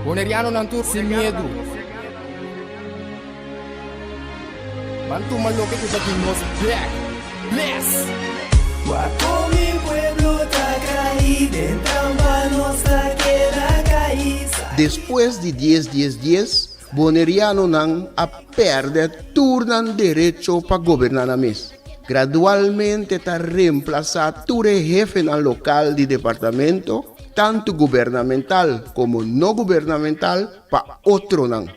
Bonerianonan tur sin miedu. Ban tuma loke ku ta di nos bek. Bless! Wak kon mi pueblo ta kai den trampa nos ta keda kai. Despues di dies dies dies, Bonerianonan a pèrdè tur nan derecho pa goberná nan mes. Gradualmente ta remplasá tur e hefenan lokal di departamento, tantu gubernamental komo no gubernamental, pa otronan.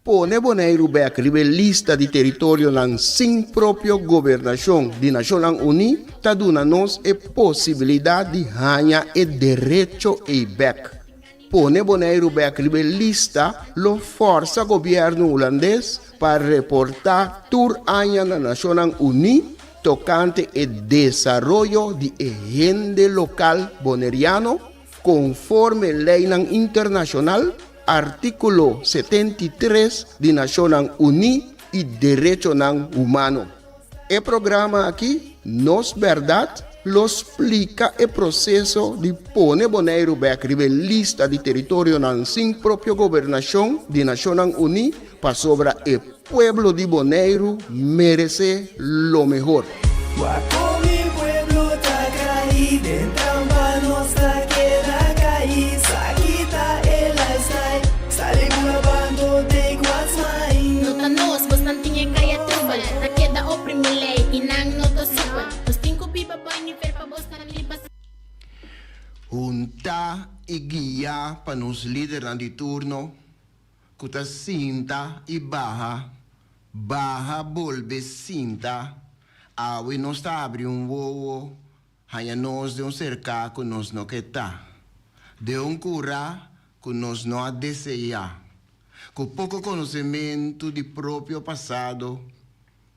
Pone Boneiru bèk riba e lista di teritorionan sin propio gobernashon di Nashonnan Uní ta duna nos e posibilidat di haña e derecho ei bèk. Pone Boneiru bèk riba e lista lo fòrsa gobièrnu hulandes pa reportá tur aña na Nashonnan Uní tokante e desaroyo di e hende lokal boneriano konforme leinan internashonal, artíkulo 73 di Nashonnan Uní i derechonan humano. E programa aki, Nos Bèrdat, lo splika e proseso di pone Boneiru bèk riba e lista di teritorionan sin propio gobernashon di Nashonnan Uní pasobra e pueblo di Boneiru meresé lo mehor. Wak kon mi pueblo ta kai den trampa nos ta keda kai sa kita e lifestyle sali bula bando take what's mine. No ta nos, bosnan tin e kaya trubel Ta keda oprimi lei i nan no ta supel Nos tin ku biba bai nivel pa bosnan liba. Huntá i guiá pa nos lidernan di turno ku ta sinta i baha, baha bolbe sinta, awe nos ta abri un wowo Haña nos den un serká ku nos no ke ta, den un kurá ku nos no a deseá, ku poko konosementu di propio pasado,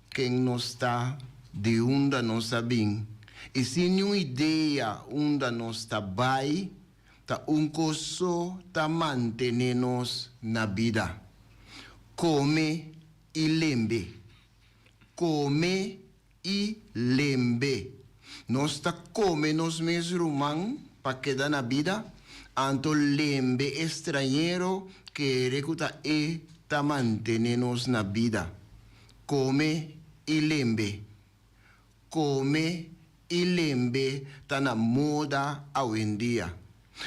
ken nos ta, di unda nos a bin i sin niun idea unda nos ta bai, ta un kos so ta mantené nos na bida, kome i lembe, kome i lembe. Nos ta kome nos mes ruman pa keda na bida, anto lembe e strañero kere ku ta e ta mantene nos na bida. Kome i lembe. Kome i lembe ta na moda awendia.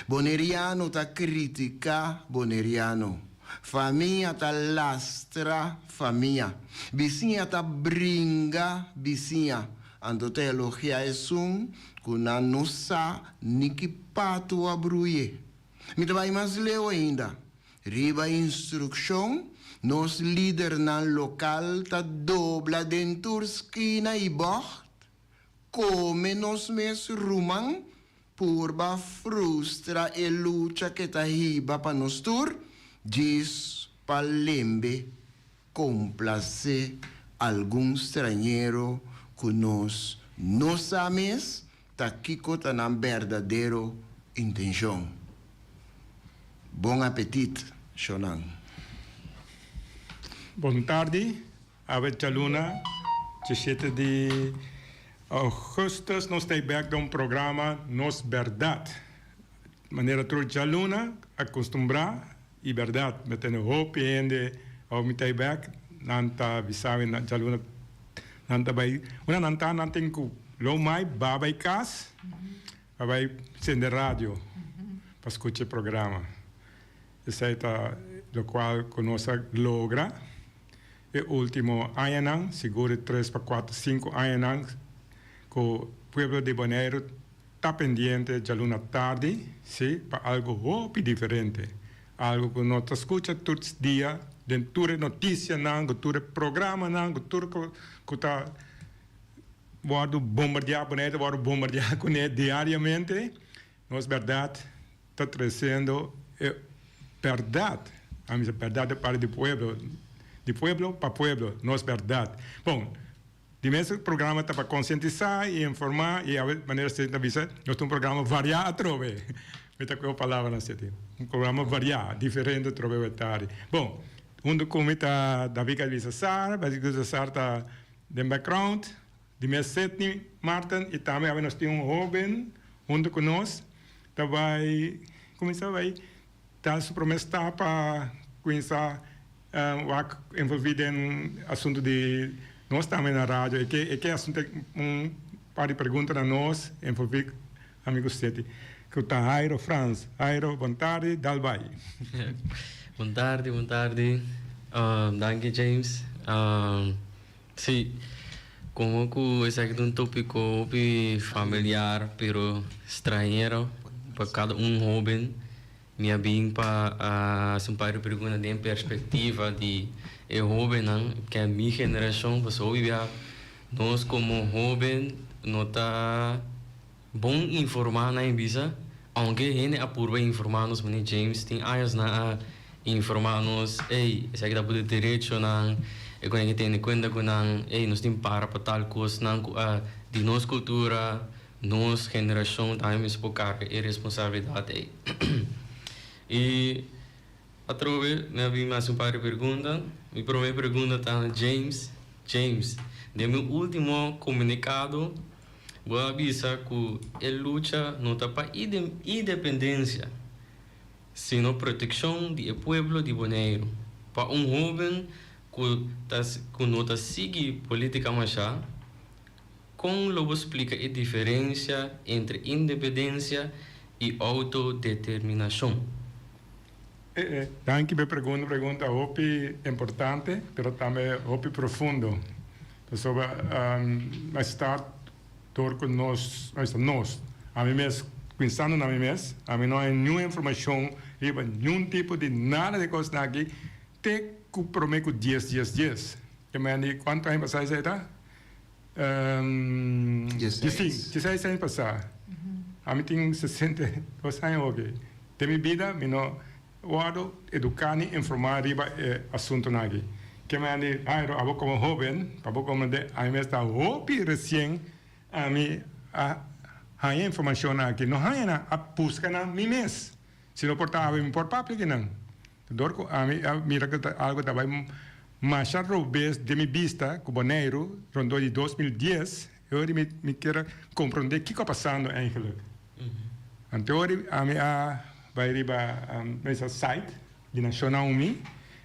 Boneriano ta critica Boneriano. Famia ta lastra famia. Bisiña ta bringa bisiña. Anto ta elogia esun cu nan no sa ni ki patu a bruye. Mi ta bay mas leu ainda. Riba instruccion, nos lidernan local ta dobla den tur skina y bocht, come nos mes ruman Purba frustra e lucha ke ta hiba pa nos tur, djis pa lembe komplasé algun strañero ku nos no sa mes ta kiko ta nan berdadero intenshon. Bon apetit, shonnan. Bon tardi, Awe djaluna, diesshete di augustus nos ta bek den un programa Nos Berdad. Manera tur djaluna a costumbrá y berdad mi a tene hopi hende awe mi ta bek nan ta bisa mi djaluna nan ta bay unda nan ta nan tin cu lo mai ba bay cas pa bay cende radio pa scucha e programa. Esei ta locual cu nos a logra e ultimo añanan, sigur e tres pa cuatro, cinco añanan cu pueblo di Boneiru ta pendiente djaluna tardi, si, pa algo hopi diferente, algo cu no ta scucha tur dia den tur e noticianan, cu tur e programanan, cu tur cu ta wordo bombardia, Boneiru ta wordo bombardia cune diariamente. Nos berdad ta treciendo e berdad, a misa berdad de parte di pueblo, di pueblo pa pueblo, nos berdad. Bon, di mes programa ta pa concientisa y informa y awe manera Seti ta bisa, nos ta un programa varia atrobe, mi ta coge palabranan Seti, un programa varia, diferente atrobe awe tardi. Bon, hunto cu mi ta David Galvisasar, David Galvisasar ta den background. Di mes Sidney Marten y tambe awe nos tin un hoben hunto cu nos ta bay cuminsa bay Ta su promé stap pa kuminsá wak envolví den asuntu di nos tambe na radio. E ke e ke asuntu un par di pregunta na nos envolví amigo Seti ku ta Jairo Frans. Jairo, bon tardi, dal bai. Bon tardi, bon tardi. Danki James. Sí, komo ku esaki ta un tópiko hopi familiar pero stranhero pa kada un hóben, mi a bin pa hasi un par di pregunta den perspektiva di e hóbennan, ke mi generashon, pasobra hopi bia nos komo hóben no ta bon informá nan e bisa, aunke hende a purba informá nos, manera James tin añosnan a informá nos, ey, esaki ta bo derechonan, e ku nan ke tene kuenta ku nan, ey, nos tin para pa tal kosnan ku a di nos kultura, nos generashon tambe mester por karga e responsabilidat ey. I atrobe mi a bin hasi un par di pregunta. Mi promé pregunta ta James, James, den mi último komunikado Bo a bisa ku e lucha no ta pa independensia, sino protekshon di e pueblo di Boneiru. Pa un hóben ku ta ku no ta sigui polítika mashá, kon lo bo splika e diferensia entre independensia i outodeterminashon? Danki pa e pregunta, pregunta hopi importante, pero tambe hopi profundo. Pasobra a start dor ku nos, a bisa nos, ami mes, pensando na mi mes, ami no hay niun informashon riba niun tipo di nada di kosnan aki te ku prome ku dies dies dies. Ke men di kuantu aña pasá esei ta? Dieseis. Dieseis aña pasá. Ami tin 62 aña oki. Den mi bida mi no Wòrdu eduká ni informá riba e asuntunan aki. Ke manera di Jairo, abo komo hóben, pa bo komprendé, ami mes ta hopi resien ami a haña informashonnan aki. No haña nan, a buska nan mi mes. Si no por ta awe mi por papia ki nan. Dor ku ami a mira ku ta algu ta bai masha robes den mi bista ku Boneiru rondó di 2010, e ora mi mi kier a komprendé kiko a pasando eigenlik. Anto ora ami a Bai riba mesa site di Nashonnan Uní,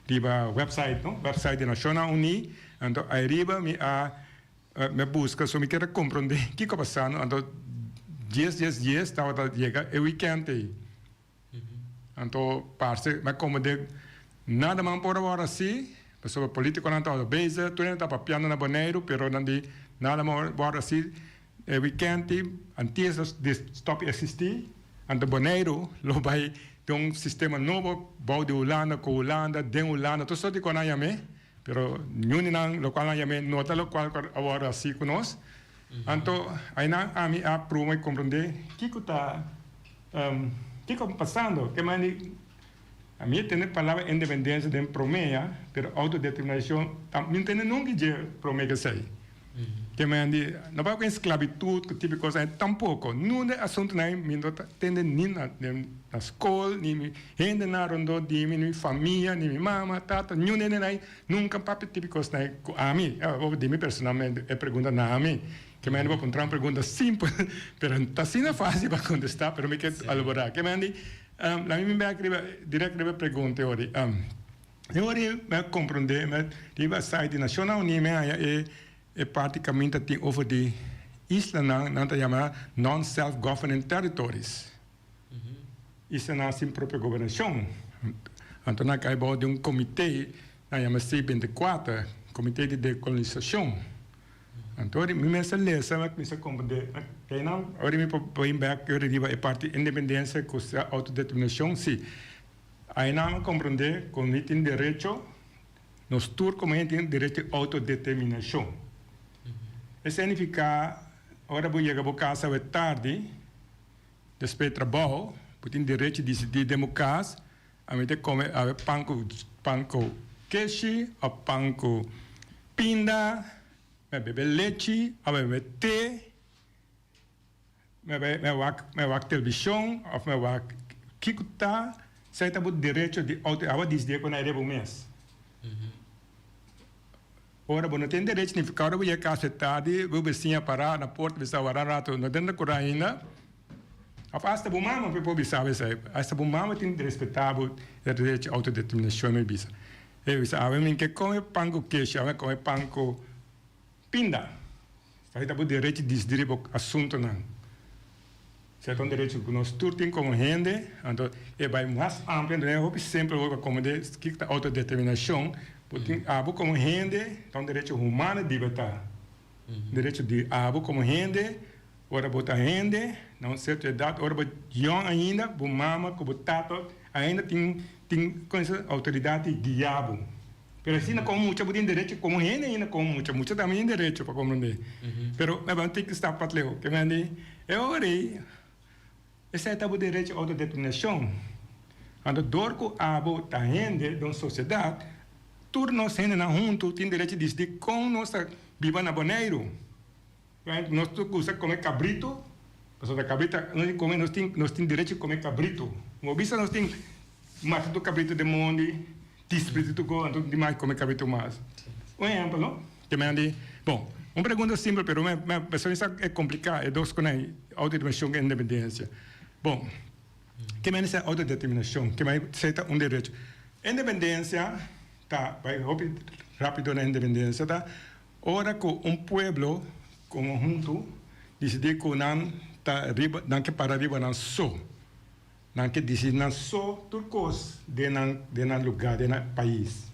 riba website no, website di Nashonnan Uní, anto airiba mi a mi a buska so mi kier a komprondé kiko a pasando, anto dies dies dies tabata yega e weekend ei. Anto parse mi a komprondé nada man por awor asi, pasobra politikonan tabata bezig, tur hende tabata papiando na Boneiru, pero nan di nada man por asi. E weekend ei antes di stop existi, anto Boneiru lo bai den un sistema nobo bou di Hulanda, ku Hulanda, den Hulanda, tur sort di kos nan yam'é, pero niun di nan lokual nan yam'é no ta lokual ku a wòrdu hasi ku nos. Anto ainan ami a pruba i komprondé kiko ta kiko pasando. Ke manera di ami a tende palabra independensia den promé ya, pero outodeterminashon mi no tende nunka dje promé ke esei. Ke men di, no pa ku esklabitut ku tipo di kos ai tampoko. Nunde asuntunan ai mi no ta tende ni na na skol, ni mi hendenan rondó di mi, ni mi famia, ni mi mama, tata, niun hende ai nunka papia tipo di kosnan ai ku ami. Awor di mi personalmente e pregunta na ami. Ke men di bo puntra un pregunta simpel, pero ta asina fásil pa kontestá, pero mi ke elaborá. Ke men di, laga mi bin bèk riba, dirèkt riba e pregunta e ora. E ora ei mi a komprondé, mi a riba site di Nashonnan Uní mi a haña e e parti kaminda tin over di islanan, nan ta yama non-self-governing territories, islanan sin propio gobernashon. Anto nan a kai bou di un komité, nan yama C24, Komité di Dekolonisashon. Anto ora mi mester lesa, mi a kuminsá komprondé, einan ora mi por bin bèk riba e parti independensia ku outodeterminashon, si. Ainan a komprondé ku mi tin derecho, nos tur komo hende tin derecho di outodeterminashon. E signifiká ora bo yega bo kas awe tardi, despues di trabou, bo tin derecho di disidí den bo kas, ami ta kome awe pan ku pan ku keshi òf pan ku pinda, mi a bebe lechi òf mi a bebe te. Mi a wak mi a wak televishon of mi a wak kiko ta esei ta bo derecho di auto awa disidi ku na riba bo mes. Ora bo no tin derecho significa ora bo yega kas tardi bo bisiña para na porta bisa wara rato no den ta kura ainda. Òf asta bo mama por bisa bo esei. Asta bo mama tin di respetá bo derecho di outodeterminashon, mi bisa. E bisa, awe mi ke kome pan ku keshi, awe mi kome pan ku pinda. Esaki ta bo derecho di disidí riba bo asuntunan. Esaki ta un derecho ku nos tur tin komo hende. Anto e bai mas amplio, anto e hopi simpel ora pa komprendé kiko ta outodeterminashon. Bo tin abo komo hende, ta un derecho humano di libertad. Derecho di abo komo hende, ora bo ta hende na un sierto edat, ora bo yòn ainda, bo mama ku bo tata ainda tin tin kon esei outoridat di guia bo. Pero asina komo mucha bo tin derecho komo hende ainda komo mucha, mucha tambe tin derecho pa komprendé. Pero mi a tin ku stap pat leu. Ke men di e ora ei esei ta bo derecho outodeterminashon. Anto dor ku abo ta hende den un sosiedat, tur nos hendenan huntu tin derecho di disidí kon nos ta biba na Boneiru. Nos tur gusta kome kabritu, pasobra kabritu nos tin kome, nos tin nos tin derecho di kome kabritu. Bo bisa nos tin mata tur kabritu den mondi, dispriti tur kos, anto di mas kome kabritu mas. Un ehempel no? Ke men di, bon, un pregunta simpel pero me me pasobra mi sa e kompliká e dos kos nan, outodeterminashon ku independensia. Bon, ke men di sa outodeterminashon? Ke men di ta un derecho? Independensia ta bai hopi rapido na independensia ta Ora ku un pueblo komo huntu disidí ku nan ta riba, nan ke para riba nan so, nan ke disidí nan so tur kos den nan den nan lugá, den nan pais.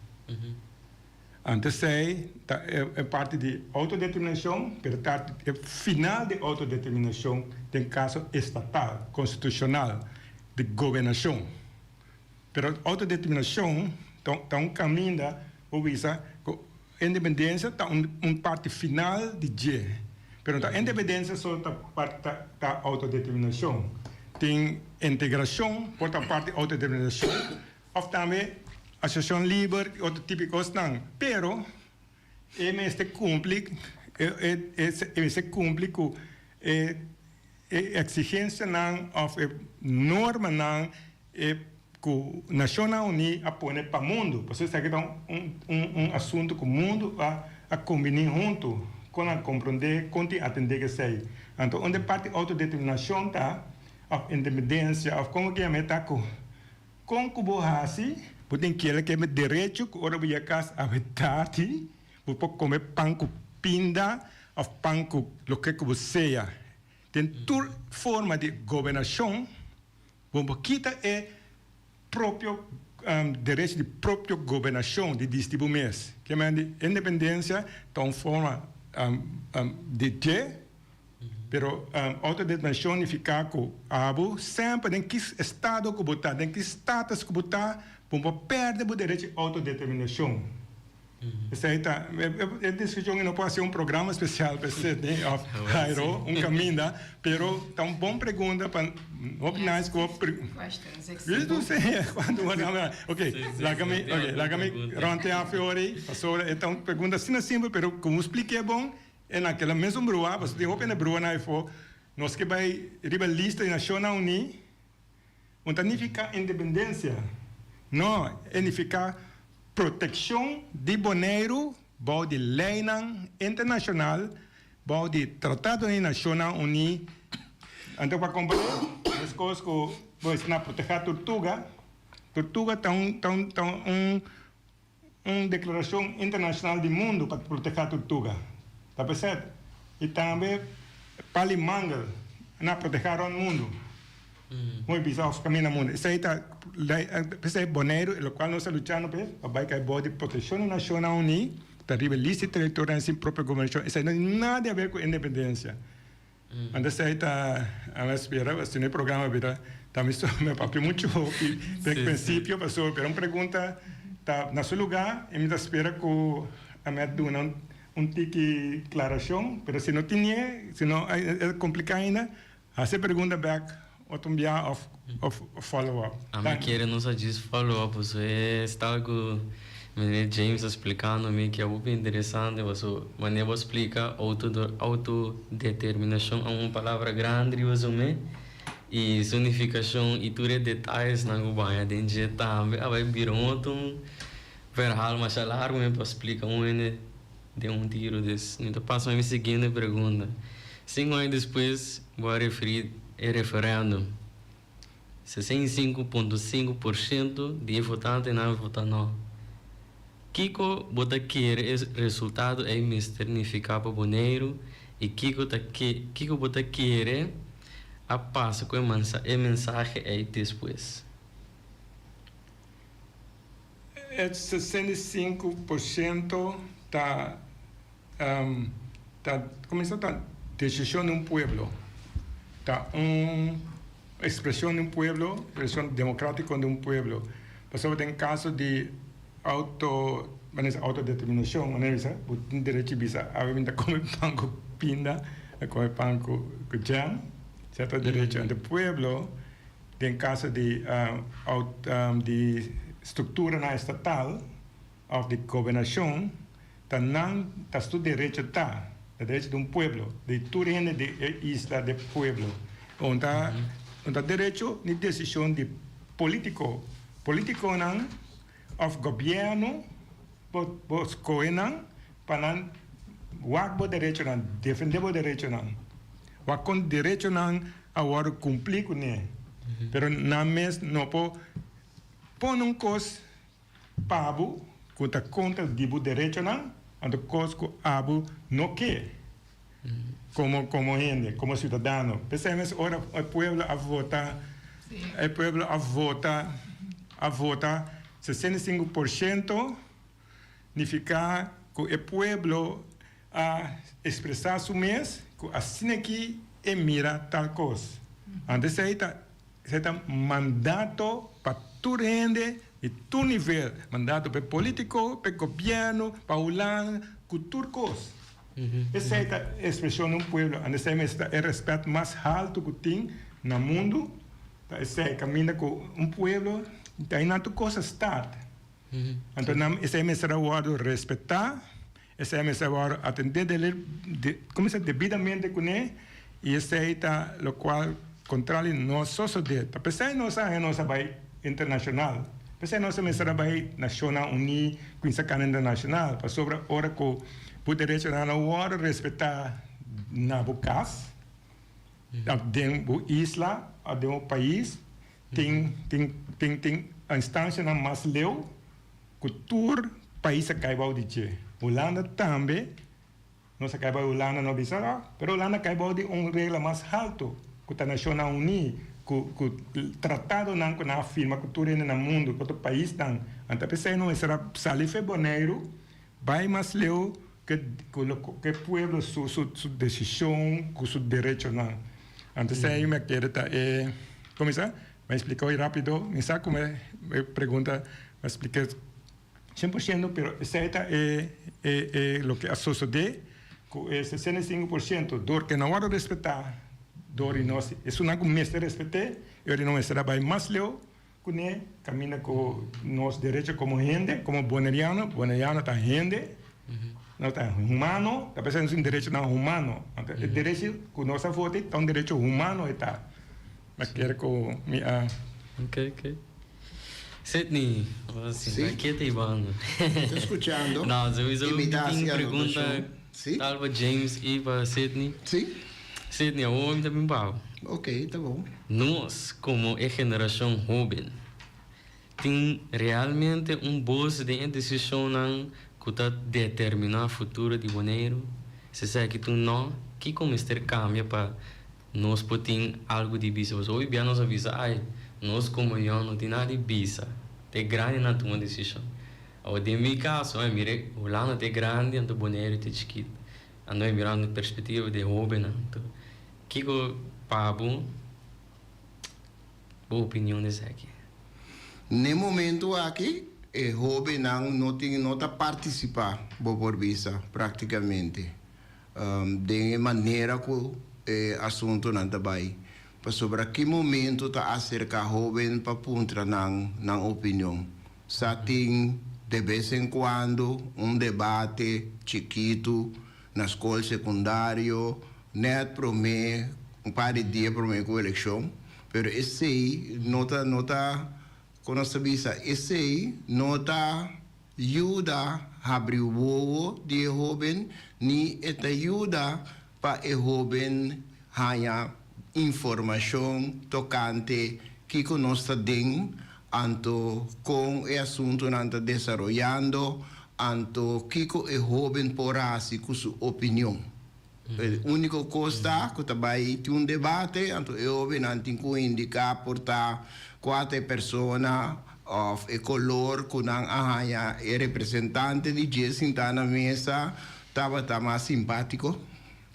Anto esei ta e parti di outodeterminashon, pero ta e final di outodeterminashon den kaso estatal, konstitushonal, di gobernashon. Pero outodeterminashon ta un kaminda bo bisa ku Independencia ta un un parti final di dje, pero no ta independencia so ta parti ta ta autodeterminacion. Tin integracion por ta parti autodeterminacion of tambe asociacion liber y otro tipo di cosnan, pero e mester cumpli e e e mester cumpli cu e e exigencianan of e normanan E ku Nashonnan Uní a pone pa mundu, pasobra esaki ta un un asuntu ku mundu a a kombiní huntu kon a komprondé, kon tin atendé ku esei. Anto un den parti outodeterminashon ta, òf independensia, òf kon bo ke yam'é ta ku kon ku bo hasi, bo tin kere ke derecho ku ora bo yega kas awe tardi bo por kome pan ku pinda òf pan ku loke ku bo sea. Den tur forma di gobernashon. Bo por kita e propio derecho di propio gobernacion di disti bo mes. Ke men di independencia ta un forma di dje, pero autodeterminacion nifica cu abo semper den ki estado cu bo ta, den ki status cu bo ta, bo por perde bo derecho di autodeterminacion. Esei ta e diskushon i no por hasi un programa spesial pa Sidney òf Jairo, un kaminda, pero ta un bon pregunta pa hopi nice ku Ok, laga mi ok laga mi rònt af e ora ei pasobra e ta un pregunta asina simpel pero ku splik'é bon e na kila mesun brua pasobra tin hopi hende brua na afó nos ke bai riba lista di Nashonnan Uní. No ta nifiká independensia. No, e nifiká protekshon di Boneiru bou di leinan internashonal, bou di Tratado di Nashonnan Uní. Anto pa kompar'é, meskos ku bo esnan protehá turtuga, turtuga ta un ta un ta un un deklarashon internashonal di mundu pa protehá turtuga. Ta besèt. I tambe pali mangel na protehá rònt mundu. Mooi bisa òf kaminda mundu. Esei ta p'esei Boneiru, e lokual nos ta luchando p'e, pa bai kai bou di protekshon di Nashonnan Uní, ta riba e lista di teritorionan sin propio gobernashon. Esei no tin nada di haber ku independensia. Anto esei ta a spera pa asina e programa bira ta mi so mi a papia mucho hopi den principio pasobra pero un pregunta ta na su lugar y mi ta spera cu a mi a duna un tiki claracion pero si no tinie si no e complica ainda haci e pregunta bek otro un bia of of follow up. Ami kere nos a djis follow up pasobra e sta cu Meneer James a splicando mi ki a hopi interesante pasobra manera bo a splica autodeterminacion a un palabra grandi riba su me y su nificacion y tur e detayesnan cu baña den dje tambe a bay bira un otro verhaal masha largo mi pa splica un hende den un tiro. Dus mi ta pasa mi siguiente pregunta. Cinco aña despues bo a referi. e referèndum. 65,5% di e votantenan a vota nò. Kiko bo ta kere e resultado ei mester nifiká pa Boneiru i kiko ta kiko bo ta kere a pasa ku e mensahe ei despues? E 65% ta ta kuminsá ta desishon di un pueblo, ta un ekspreshon di un pueblo, ekspreshon demokratiko di un pueblo. Pasobra den kaso di outo, manera bisa outodeterminashon, manera bisa bo tin derecho di bisa awe mi ta kome pan ku pinda, mi ta kome pan ku jam, sierto derecho. Anto pueblo den kaso di di strukturanan estatal òf di gobernashon ta nan ta su derecho ta, ta derecho di un pueblo, di tur hende di e isla di e pueblo. Un ta un ta derecho ni desishon di politiko. Politikonan òf gobièrnu bo bo skohe nan pa nan wak bo derechonan, defende bo derechonan. Wak kon derechonan a wòrdu kumplí kuné. Pero nan mes no por pone un kos pa bo ku ta kontra di bo derechonan, anto kos ku abo no ke komo komo hende, komo siudadano. P'esei mes ora e pueblo a vota, e pueblo a vota, a vota 65% nifiká ku e pueblo a ekspresá su mes ku asina aki e mira tal kos. Anto esei ta Esei ta mandato pa tur hende di tur nivel, mandato pa e politico, pa e gobierno, pa Hulanda, cu tur cos. Esei ta expresion di un pueblo, anto esei mester ta e respet mas halto cu tin na mundo, ta esei caminda cu un pueblo ta eynan tur cos a start. Anto nan esei mester a wordo respeta, esei mester a wordo atende debidamente cune y esei ta locual contrali no sosode. Ta pesey nos a haña nos a bay internacional, pesey nos a mester a bay Nacionnan Uní cuminsa cana internacional, pasobra ora cu bo derechonan a wordo respeta na bo cas, den bo isla of den bo pais, Tin tin tin tin instancianan mas leu cu tur pais a cay bao di dje. Hulanda tambe, nos a cay bao di Hulanda no bisa ah, pero Hulanda a cay bao di un regla mas halto cu ta Nacionnan Uní, cu cu tratadonan cu nan a firma cu tur hende na mundo, cu otro paisnan. Anto p'esey no mester a sali fe Boneiru bay mas leu cu cu loke e pueblo su su su decision cu su derechonan. Anto esei mi a kere ta e, como sa? Mi a explica hoy rapido, mi sa como e pregunta, mi a explica 100%, pero esei ta e, e, e loke a sosode cu e 65% dor ke no worde respeta dor di nos, esunnan cu mester respete, e ora no mester a bay mas leu Kuné kaminda ku nos derecho komo hende, komo boneriano, boneriano ta hende, nos ta humano, ta p'esei nos tin derechonan humano. Anto e derecho ku nos a vota ta un derecho humano e ta. Mi a kere ku mi a. Ok, ok. Sidney, bo sinta kete i banda. Ta skuchando. No, souiso mi tin pregunta tal pa James i pa Sidney. Si. Sidney, awor mi ta bin pa bo. Ok, ta bon. Nos, komo e generashon hóben, tin realmente un bos den e desishonnan ku ta determiná futuro di Boneiru? Si esaki ta un nò, kiko mester kambia pa nos por tin algu di bisa? Pasobra hopi bia nos a bisa, ai, nos komo yòn no tin nada di bisa, ta e grandinan tuma desishon. Awor den mi kaso, ai, mira, Hulanda ta e grandi anto Boneiru ta e chikitu. Anto e mirando e perspectiva di e hobennan. Anto kiko pa bo, bo opinion di esaki? N'e momento aki e hobennan no tin no ta participa, bo por bisa, practicamente den e manera cu e asuntonan ta bay. Pasobra ki momento ta acerca hoben pa puntra nan nan opinion? Sa tin de bes en cuando un debate chikitu na scol secundario net prome un par di dia prome cu eleccion, pero esey no ta no ta con nos ta bisa esey no ta yuda habri wowo di e hoben ni e ta yuda pa e hoben haña. informashon tokante kiko nos ta den, anto kon e asuntunan ta desaroyando, anto kiko e hóben por hasi ku su opinion. E úniko kos ta ku ta bai tin un debate, anto e hóbennan tin ku indiká por ta kua ta e persona òf e kolor ku nan a haña e representante di dje sintá na mesa tabata mas simpátiko.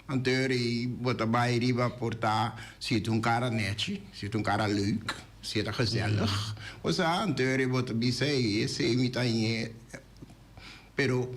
Anto ei bo ta bai riba por ta si ta un kara nèchi, si ta un kara leuk, si e ta gezellig. Bo sa, anto ei bo ta bisa ei esei mi ta hañ'é. Pero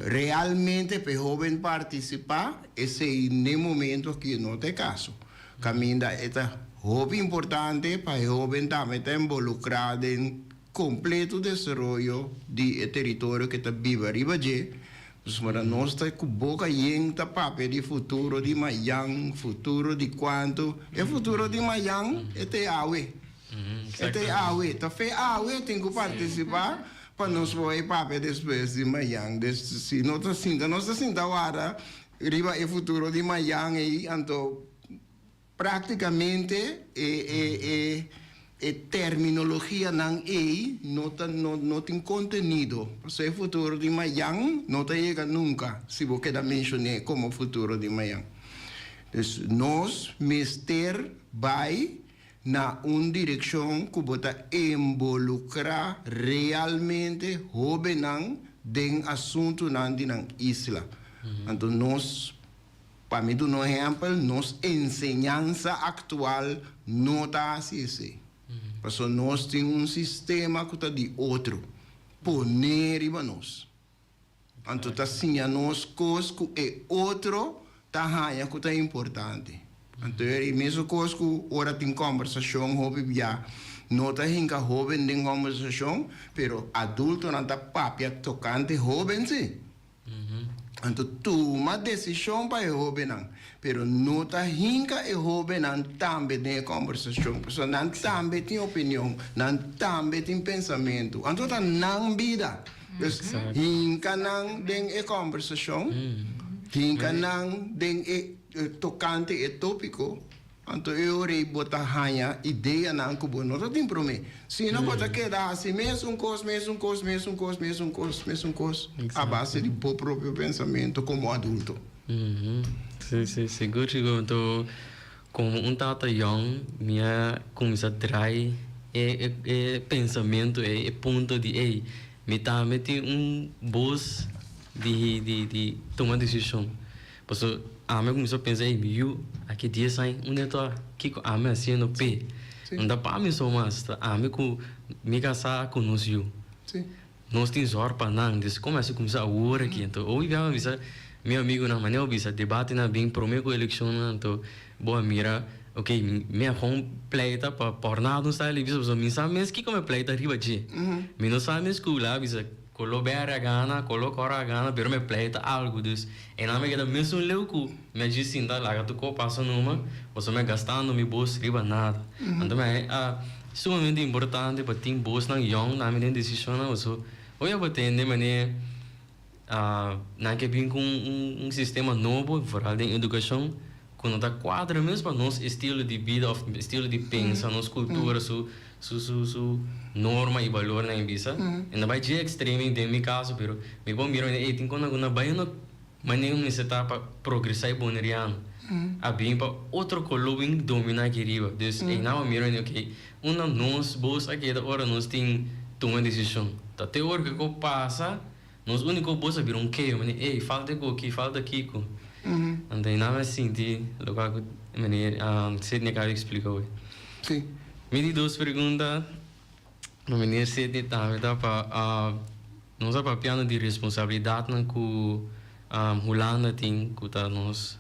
realmente pa e hoben partisipá, esei n'e momento aki no ta e kaso. Kaminda e ta hopi importante pa e hoben tambe ta involukrá den kompleto desaroyo di e teritorio ke ta biba riba dje. Pasobra nos ta ku boka yen ta papia di futuro di mayan, futuro di kuantu. E futuro di mayan e ta e awe. E ta e awe. Ta fe awe tin ku partisipá pa nos por e papia despues di mayan. Des si no ta sinta, nos ta sinta warda riba e futuro di mayan ei, anto Práktikamente e e e e terminologianan ei no ta no no tin kontenido. Pasobra e futuro di mayan no ta yega nunka si bo keda menshon'é komo futuro di mayan. Dus nos mester bai na un direkshon ku bo ta involukrá realmente hóbennan den asuntunan di nan isla. Anto nos. Pa mi duna un ehèmpel, nos enseñansa aktual no ta hasi esei. Pasobra nos tin un sistema ku ta di otro poné riba nos. Anto ta siña nos kos ku e otro ta haña ku ta importante. Anto e mesun kos ku ora tin kòmbersashon hopi bia no ta hinka hóben den kòmbersashon, pero adultonan ta papia tokante hóben si. Anto tuma desishon pa e hóbennan, pero no ta hinka e hóbennan tambe den e kòmbersashon, pasobra nan tambe tin opinion, nan tambe tin pensamentu. Anto ta nan bida. Dus hinka nan den e kòmbersashon, hinka nan den e tokante e tópiko. Anto e ora ei bo ta haña ideanan ku bo no ta tin promé. Sino bo ta keda hasi mesun kos, mesun kos, mesun kos, mesun kos, mesun kos, a base di bo propio pensamentu komo adulto. Sí, sí, sigur, sigur. Anto komo un tata yòn mi a kuminsá drai e e pensamentu ei, e punto di ei mi tambe tin un bos di di di tuma desishon. Paso ami a cuminsa pensa, ey, mi yu aki dies aña, unda e ta? Kico ami haciendo p'e? No ta pa mi so mas, ta ami cu mi casa cu nos yu. Nos tin zorg pa nan, dus como asi cuminsa awor aki? Anto hopi biaha mi bisa mi amigunan, manera bo bisa debatenan bin prome cu eleccionnan, anto bo a mira, ok, mi a gewoon pleita pa por nada un style di bisa, pasobra mi sa mes kico mi a pleita riba dje. Mi no sa mes cu la bisa. Kolo bèrdè a gana, kolo kòrò a gana, pero mi pleita algu. Dus, einan mi keda mesun leu ku mi a djis sinta laga tur kos pasa numa, pasobra mi a gastando mi bos riba nada. Anto mi a sumamente importante pa tin bosnan yòn tambe den desishonnan, pasobra hopi a bo tende manera nan ke bin ku un sistema nobo, foral den edukashon, ku no ta kuadra mes pa nos estilo di bida òf estilo di pensa, nos kultura su su su su norma i balornan i bisa. E no bai dje ekstremo den mi kaso pero mi por mira ey tin kon ku na bai no manera mester ta pa progresá e boneriano. A bin pa otro koló bin dominá aki riba. Dus einan bo mira okey unda nos bos a keda ora nos tin tuma desishon. Ta te ora ku e pasa. Nos úniko bos a bira un keo, manera, ey, falta e aki, falta kiko. Anto ei nan a sinti lokual ku meneer Sidney a kaba di eksplika hoy. Sí. Mi di dos pregunta pa meneer Sidney tambe ta pa nos a papiando di responsabilidatnan ku Hulanda tin ku ta nos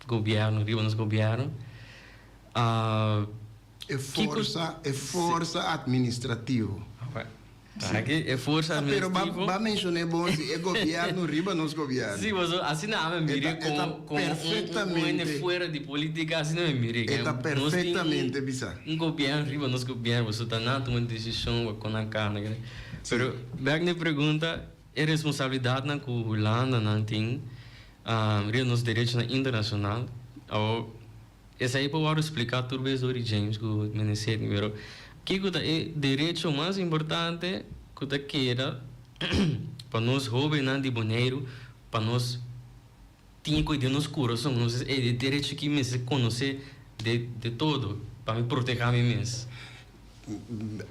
gobièrnu, riba nos gobièrnu. E forsa, e forsa administrativo. Aki e forsa administrativo. Pero ba mencion'é bon si e gobierno riba nos gobierno. Si, pasobra asina ami a mir'é como como un hende fuera di politica, asina mi a mir'é. E ta perfectamente bisa. Un gobierno riba nos gobierno, pasobra ta nan tuma decision pa con nan cana. Pero bek na e pregunta, e responsabilidadnan cu Hulanda nan tin riba nos derechonan internacional, awor. Esei por wòrdu spliká tur bes dor di James ku Meneer pero kiko ta e derecho mas importante ku ta keda pa nos hóbennan di Boneiru pa nos tin ku den nos kurason nos e derecho aki mester konosé de de todo pa mi protehá mi mes.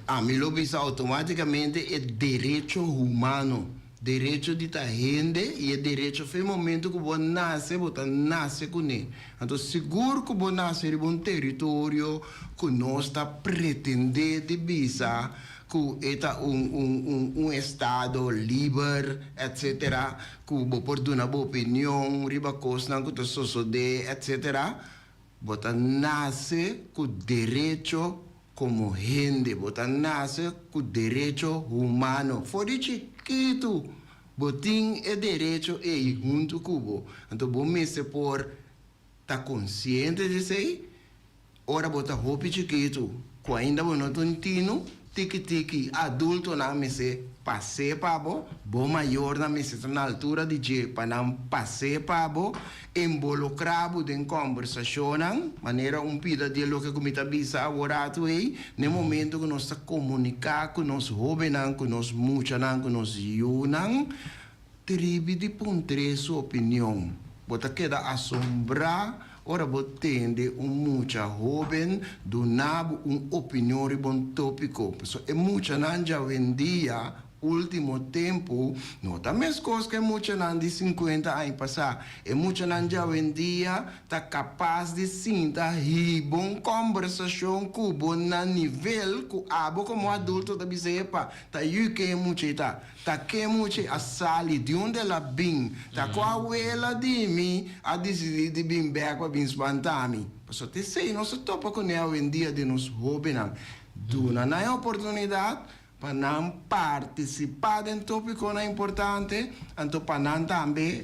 Ami lo bisa outomátikamente e derecho humano, derecho di ta hende i e derecho fe momento ku bo nase bo ta nase kuné. Anto sigur ku bo nase riba un teritorio ku nos ta pretendé di bisa ku e ta un un un un estado liber etcetera ku bo por duna bo opinion riba kosnan ku ta sosodé etcetera. Bo ta nase ku derecho komo hende, bo ta nase ku derecho humano. For di chikitu bo tin e derecho ei huntu ku bo. Anto bo mester por ta konsiente di esei ora bo ta hopi chikitu, ku ainda bo no ta un tinu. Tiki tiki adultonan mester pas'é pa bo, bo mayornan mester ta na altura di dje pa nan pas'é pa bo, involukrá bo den kòmbersashonnan, manera un pida di e loke ku mi ta bisa aworatu ei, na e momento ku nos ta komuniká ku nos hóbennan, ku nos muchanan, ku nos yunan, Tribi di puntr'é su opinion. Bo ta keda asombrá ora bo tende un mucha hóben duna bo un opinion riba un tópiko. Pasobra e muchanan djawendia, último tempu, no ta meskos ku e muchanan di sinkuenta aña pasá. E muchanan djawendia ta kapas di sinta hiba un kòmbersashon ku bo na nivel ku abo komo adulto ta bisa, Epa, ta yu ke e mucha ei ta. Ta ke muchi a sali di unda el a bin? Ta ku awela di mi a disidí di bin bèk pa bin spantá mi? Pasobra ta esei nos a topa kuné awendia den nos hóbennan. Duna nan e oportunidat pa nan partisipá den tópikonan importante, anto pa nan tambe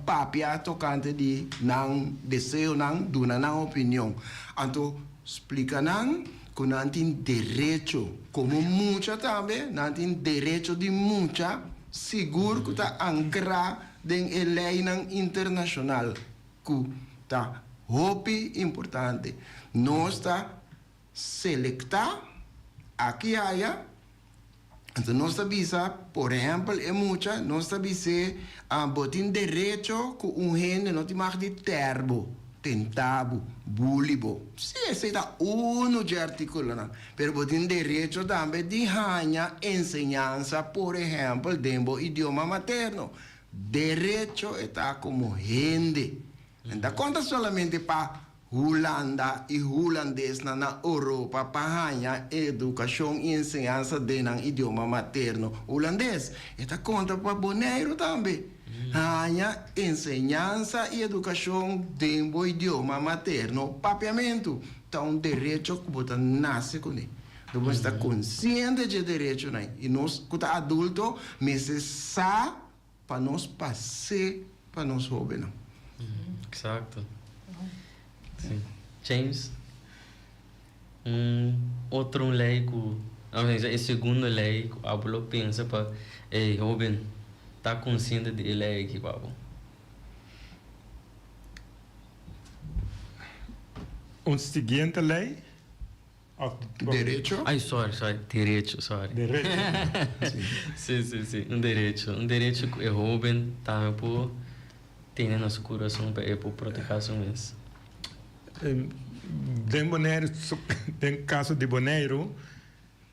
papia tokante di nan deseonan, duna nan opinion. Anto splika nan Ku nan tin derecho, komo mucha tambe, nan tin derecho di mucha, sigur ku ta ankrá den e leinan internashonal, ku ta hopi importante. Nos ta selektá aki aya, anto nos ta bisa, por ehèmpel, e mucha, nos ta bis'é, bo tin derecho ku un hende no tin mag di tèr bo. Tenta bo, buli bo. Sí, esei ta unu dje artíkulonan. Pero bo tin derecho tambe di haña enseñansa, por ehèmpel, den bo idioma materno. Derecho e ta komo hende. Nan ta konta solamente pa Hulanda i hulandesnan na Oropa pa haña edukashon i enseñansa den nan idioma materno, hulandes. E ta konta pa Boneiru tambe. Haña enseñansa i edukashon den bo idioma materno, papiamentu, ta un derecho ku bo ta nase kuné. Bo mester ta konsiente dje derechonan i nos ku ta adulto mester sa pa nos pas'é pa nos hóbennan. Eksakto. Sí. James, un otro un lei ku, a bisa e segundo lei ku abo lo pensa pa e hóben ta konsiente di e lei aki ku abo. Un siguiente lei? Derecho? Ay, sorry, sorry. Derecho, sorry. Derecho. Sí, sí, sí. Un derecho. Un derecho ku e hóben tambe por tene na su kurason pa e por protehá su mes. Den Boneiru, den kaso di Boneiru,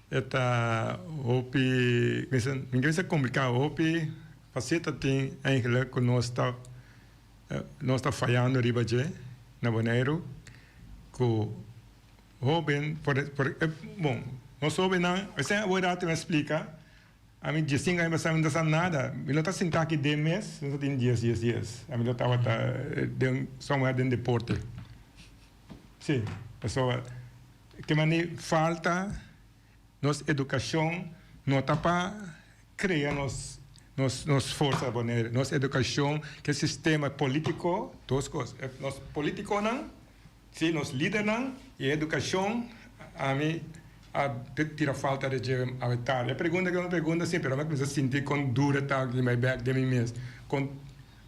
e ta hopi, mi ke bisa komplikado, hopi faseta tin eigenlijk ku nos ta, nos ta fayando riba dje na Boneiru ku. Hoben, por por bon, nos hobennan, esei awor rato mi a splika, ami diesinco aña pasá mi no ta sa nada, mi no ta sinta aki den mes, mi no ta tin dies dies dies, ami lo tabata den somewhere den deporte. Si, pasobra ke mane falta nos edukashon no ta pa krea nos nos nos forsa Bonaire, nos edukashon, ke sistema politiko, dos kos, nos politikonan. Sí, nos lidernan i e edukashon, ami a tira falta de dje awe tardi. E pregunta ke un pregunta si, pero mi a kuminsá sinti kon duru e ta aki bai bèk den mi mes. Kon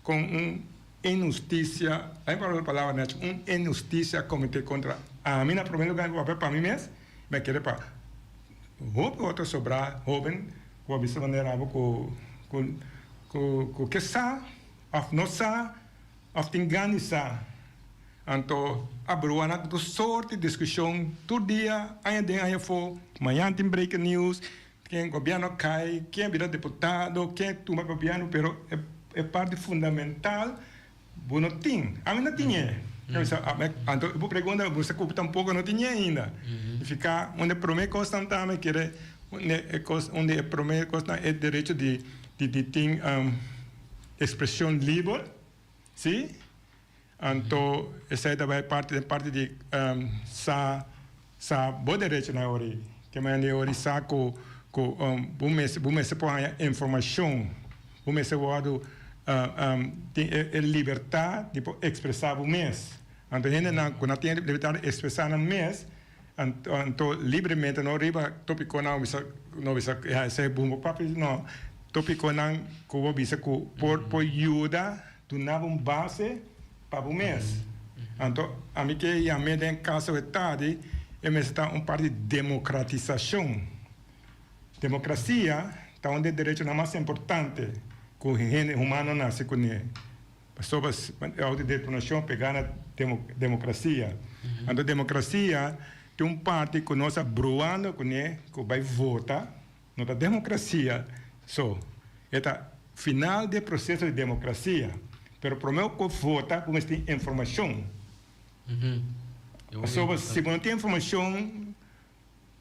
kon un Inhustisia, a mi papia palabra nechi, un inhustisia kometé kontra ami na promé lugá, mi papia pa mi mes, mi a kere pa hopi otro sobrá hóben ku a bisa manera abo ku ku ku ke sa òf no sa òf tin gana di sa. Anto a brua nan ku tur sort di diskushon tur dia, aña den aña afó, mañana tin breaking news, Ken gobierno a cay, ken a bira deputado, ken a tuma gobierno, pero e parti fundamental bo no tin. Ami no tin e. Anto bo pregunta bo sa cu tampoco no tin e ainda. Significa un di e prome cosnan ta mi kere un di e prome cosnan e derecho di di tin expresion liber, si. Anto esei ta bai parti den parti di sa sa bo derechonan ori. Ke manera di ori sa ku ku bo mester bo mester por haña informashon, bo mester wòrdu tin e e libertat di por ekspresá bo mes. Anto hendenan ku no tin e libertat di ekspresá nan mes anto libremente no riba topikonan bo bisa no bisa ya esei bo por papia no, topikonan ku bo bisa ku por por yuda Duna bo un base pa bo mes. Anto ami ke yam'é den kaso e tardi, e mester ta un parti di demokratisashon. Demokrasia ta un di e derechonan mas importante ku hende humano nase kuné. Pasobra e outodeterminashon pegá na demokrasia. Anto demokrasia tin un parti ku nos a bruando kuné ku bai vota. No ta demokrasia so, e ta final di e proseso di demokrasia. Pero prome ku vota bo mester tin informashon. Pasobra si bo no tin informashon,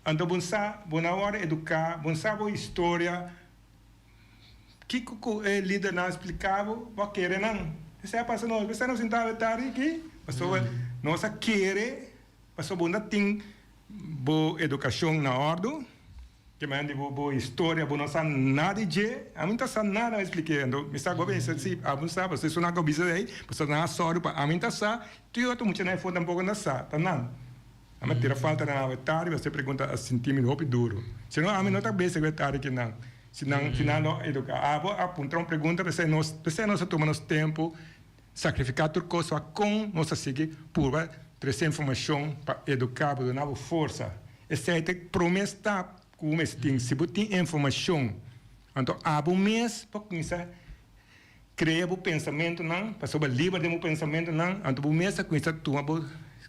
anto bo sa, bo no a wòrdu eduká, bo no sa bo historia, kiko ku e lidernan a splika bo, bo a kere nan. Esei a pasa nos, esei nos sinta awe tardi aki, pasobra nos a kere, pasobra bo no tin bo edukashon na òrdu. Ke men di bo bo historia bo no sa nada di dje, ami no ta sa nada, mi splik'é. Anto mi sa gobe sa si abo sa pasobra esun nan ku bisa ei, pasobra nan a sòru pa ami ta sa, tur otro muchanan afó tampoko no sa, ta nan. Ami a tira falta nan awe tardi pasobra e pregunta a sinti mi hopi duru. Si no ami no ta bezig awe tardi ki nan, si nan si nan lo eduká. Abo a puntra un pregunta p'esei nos p'esei nos a tuma nos tempu sakrifiká tur kos pa kon nos a sigui purba trese informashon pa eduká bo, duna bo forsa. Esei ta e promé stap ku bo mester tin. Si bo tin informashon, anto abo mes por kuminsá krea bo pensamentunan, pasobra liber den bo pensamentunan, anto bo mes ta kuminsá tuma bo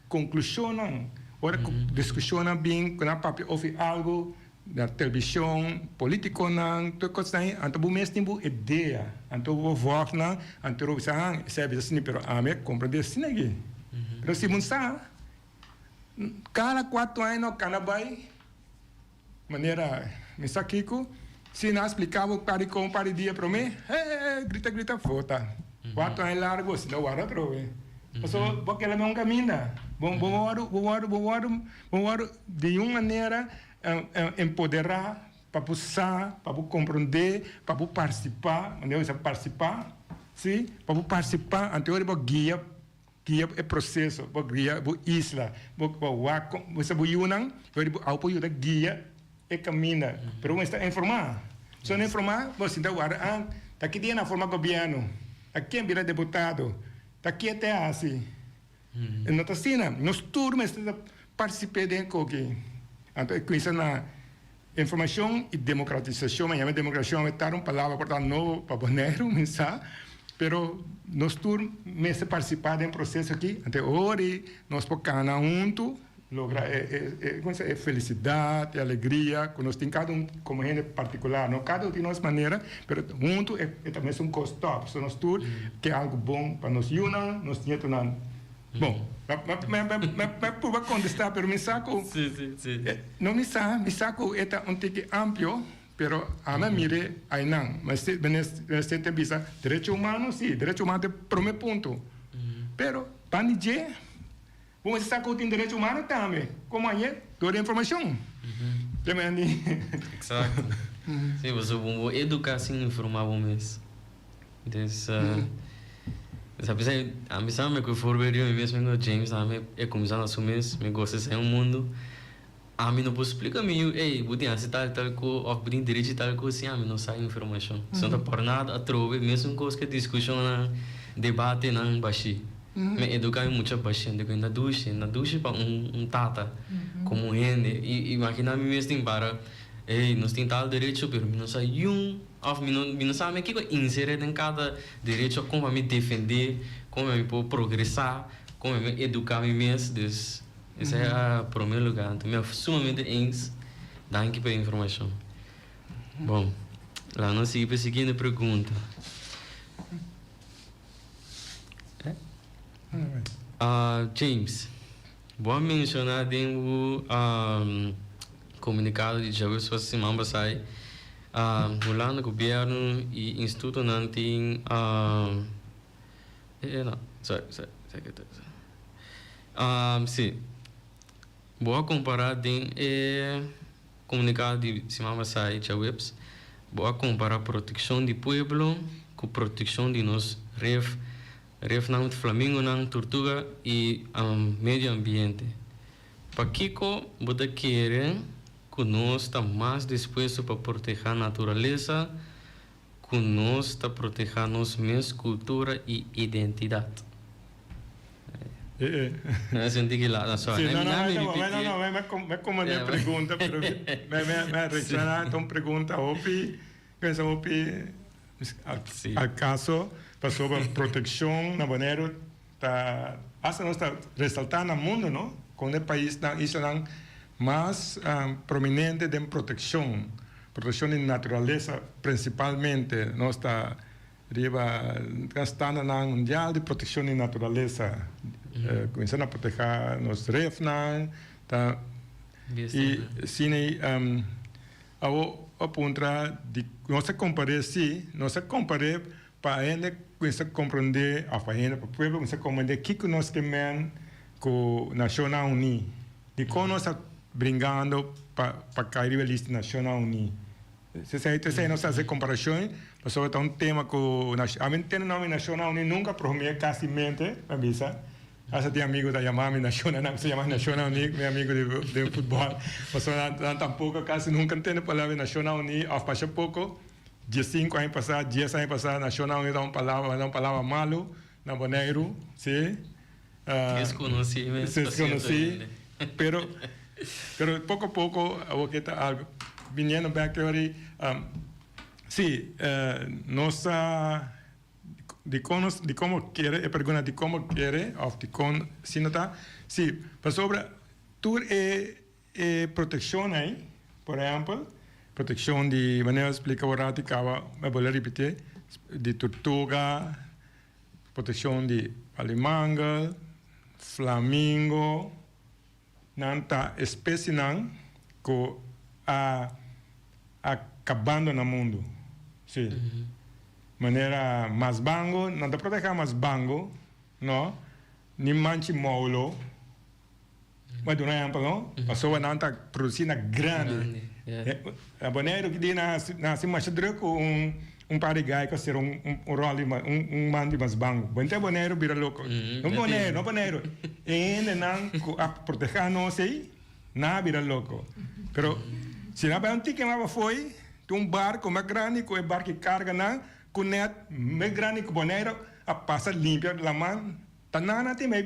konklushonnan. Ora ku diskushonnan bin, ku nan papia ofi algu na televishon, politikonan, tur kosnan ei, anto bo mes tin bo idea, anto bo vòg nan, anto bo bisa, ah, esei a bisa asina, pero ami a komprendé asina aki. Pero si bo sa. Kada kuatro aña no kana bai manera mi sa kiko si nan a splika bo par di kon par di dia prome he grita grita vota kuatro aña largo si no wòrdu atrobe pasobra bo keda na un kaminda bo bo wòrdu bo wòrdu bo wòrdu bo wòrdu di un manera empoderá pa bo sa pa bo komprondé pa bo partisipá manera bo bisa partisipá si pa bo partisipá anto ora bo guia. Guia e proseso, bo guia bo isla, bo wak kon bo sa bo yunan, bo awo por yuda guia e kaminda, pero bo mester informá. Si bo no informá, bo sinta warda, ah, ta ki dia nan forma gobièrnu, ta ken bira deputado, ta ke te hasi. E no ta asina. Nos tur mester ta partisip'é den e koki. Anto e kuminsa na informashon i demokratisashon. Mi yama demokrashon e ta un palabra por ta nobo pa Boneiru, mi sa, pero nos tur mester partisipá den e proseso aki. Anto e ora ei nos por kana huntu, logra e e e e felisidat, e alegria ku nos tin kada un komo hende partikular. No kada un tin nos manera, pero huntu e ta mesun kos tòp. So nos tur ke algu bon pa nos yunan, nos nietunan. Bon, mi prueba contesta, pero mi sa cu no mi sa, mi sa cu e ta un tiki amplio, pero ami a mire aynan. Mester ta bisa derecho humano, si, derecho humano ta e prome punto. Pero ban di dje, bo mester sa cu tin derecho humano tambe, como añe dor di informacion. Exacto. Si, pasobra bo educa sin informa bo mes. Dus, sa bisa ami sa mi ku voorbeeld di mi mes mi ku James ami e kuminsá na su mes mi gosta esei un mundu ami no por splika mi yu ey bo tin hasi tal tal ko òf bo tin derechi tal ko sin ami no sa informashon so no ta por nada atrobe mesun kos ke diskushonnan. debatenan bashí. Mi eduká mi mucha bashí, anto ku e na dushi, na dushi pa un un tata komo hende. I imaginá mi mes tin para, ey, nos tin tal derecho pero mi no sa yun òf mi no mi no sa mi kiko inseré den kada derecho kon pa mi defendé, kon pa mi por progresá, kon pa mi eduká mi mes. Dus esei a promé lugá. Anto mi a sumamente eens. Danki pa e informashon. Bon, laga nos sigui pa e siguiente pregunta. James, bo a menciona den bo comunicado di djaweps pa siman pasai, Hulanda gobierno y institutonan tin no, sorry, sorry, si, bo a compara den e Komunikado di siman pasá i djaweps, bo a kompará protekshon di pueblo ku protekshon di nos ref, refnan, flamingonan, turtuga i medio ambiente. Pakiko bo ta kere ku nos ta mas dispuesto pa protehá naturalesa ku nos ta protehá nos mes kultura i identidat? No sentí ki la, sorry. Sí, no, no, no, no, no, me komandé pregunta, pero me, me, me reaccioná ta un pregunta hopi, pensa hopi al caso pasobra proteccion na Boneiru ta hasta nos ta resaltá na mundo, no? Kon e paisnan, islanan mas prominente den proteccion, proteccion di naturalesa principalmente nos ta Riba standanan mundial di protekshon di naturalesa, kuminsá na protehá nos refnan, ta i asina ei awo a puntra di nos a kompar'é si, nos a kompar'é pa hende kuminsá komprondé òf pa hende pa pueblo kuminsá komprondé kiko nos ke men ku Nashonnan Uní, dikon nos ta bringando pa kai riba e lista di Nashonnan Uní. Esei ta esei nos ta hasi komparashon pasobra ta un tema ku ami no tende nomi Nashonnan Uní nunka promé kasi mente mi a bisa hasta tin amigu ta yama mi Nashonnan nan ta yama Nashonnan Uní mi amigu den futbòl pasobra nan tampoko kasi nunka tende palabra Nashonnan Uní òf masha poko diesinku aña pasá dies aña pasá Nashonnan Uní ta un palabra ta un palabra malu na Boneiru si Deskonosí mes pa sierto hende. Pero, pero poko poko awor ke ta algo biniendo bek teori, si, nos ta dikon nos dikon bo kere e pregunta dikon bo kere of dikon si no ta, si, pasobra tur e e protekshon ei, por ehempel, protekshon di manera splika bo rati kaba mi a bolbe ripiti, di turtuga. Protekshon di alimangel, flamingo, nan ta espesienan ku a a kabando na mundu. Si. Manera masbango, nan ta proteha masbango, no, ni manchi moulo. Bo duna ehempel, no? Pasobra nan ta produci na grandi. Na Boneiru ki dia nan hasi masha druk ku un un par di gai ku a sera un un ròl di un man di mas bangu. Bo henter Boneiru bira loko. No Boneiru, no Boneiru. E hendenan ku a proteha nos ei, nan a bira loko. Pero si nan bai un tiki mas pafoi, tin un barko mas grandi ku e barko ki karga nan ku nèt mes grandi ku Boneiru a pasa limpia laman. Ta nan a tin mei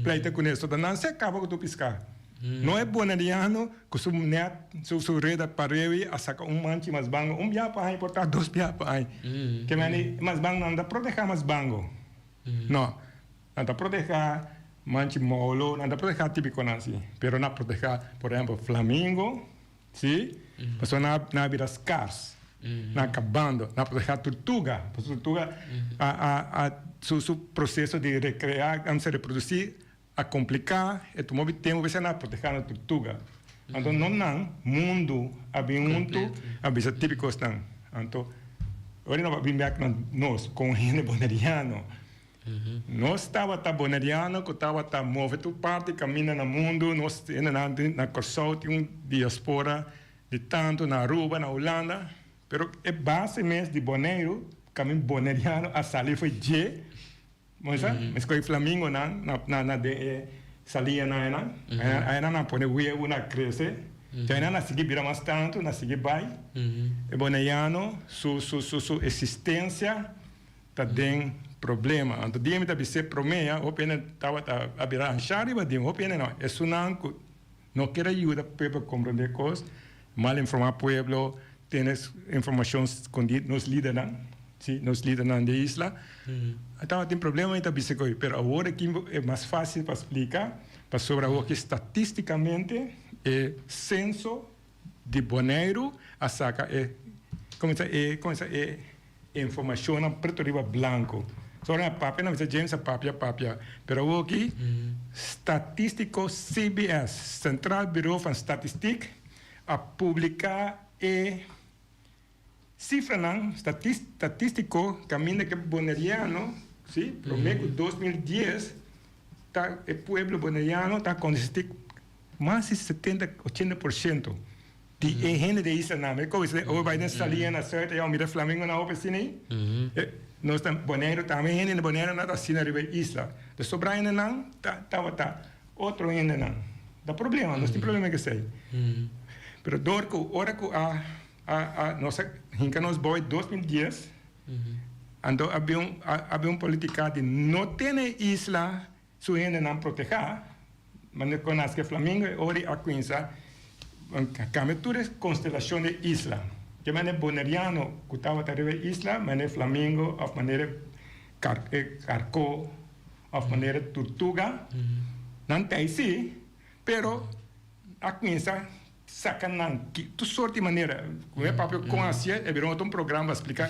pleita ku neso, ta nan se kaba ku tur piská. No e boneriano ku su net, su su reda parewi a saka un manchi mas bango un bia pa aña por ta dos bia pa aña. Ke meni mas bango nan ta protehá mas bango. No, nan ta protehá manchi molo, nan ta protehá tipikonan si, pero nan protehá por ehempel flamingo, Si, pasobra nan nan a bira skars, nan a kabando, nan a protegá turtuga, pasobra turtuga a a a su su proseso di rekreá, a se reprodusí a kompliká, e tuma hopi tempu p'esei nan a protegá nan turtuga. Anto no nan, mundu a bin huntu a bisa típiko esnan. Anto ora nan a bin bèk na nos komo hende boneriano, Nos tabata boneriano ku tabata move tur parti kaminda na mundu. Nos hendenan na Kòrsou tin un diaspora di tantu na Aruba, na Hulanda. Pero e base mes di Boneiru, kamin boneriano a sali fo'i dje. Bo sa? Meskos e flamingonan na na den e saliñanan einan. Einan nan pone webu nan krese. Te einan nan sigui bira mas tantu, nan sigui bai. E boneriano su su su su existencia. Ta den problema. Anto dia mi ta bis'é promé ya, hopi hende tabata a bira anshá riba di mi, hopi hende no, esunnan ku no kier a yuda pueblo komprondé kos, mal informá pueblo, tene informashon skondí, nos lidernan, si, nos lidernan di e isla, a tabatin problema mi ta bisa ku pero awor aki e mas fásil pa splika, pasobra awor aki statistikamente e senso di Boneiru a saka e kuminsá e kuminsá e informashonnan pretu riba blanku. So ora nan papia nan bisa James a papia papia pero awoki statistiko CBS, Centraal Bureau van Statistiek, a publiká e sifranan statistiko kaminda ku e boneriano si promé ku 2010 ta e pueblo boneriano ta konsistí Mas di setenta, 80% di e hende di e islanan. Mi koe esei ora bai den Saliña na Zuid ayá mira flamingonan hopi asina ei. Nos ta Boneiru tambe hende di Boneiru nan ta asina riba e isla. De sobra hendenan ta tabata otro hendenan. Ta problema, nos tin problema ku esei. Pero dor ku ora ku a a nos a hinka nos bou e 2010, anto a bin un a bin un politica di no tene e isla Su hendenan protehá, manera ku a naske flamingo e ora a kuminsá kambia tur e konstelashon di e isla. Ke manera boneriano ku tabata riba e isla, manera flamingo òf manera karkó òf manera turtuga, nan ta ei sí, pero a kuminsá saka nan tur sort di manera. Ku e papia kon hasié e bira un otro programa pa splika.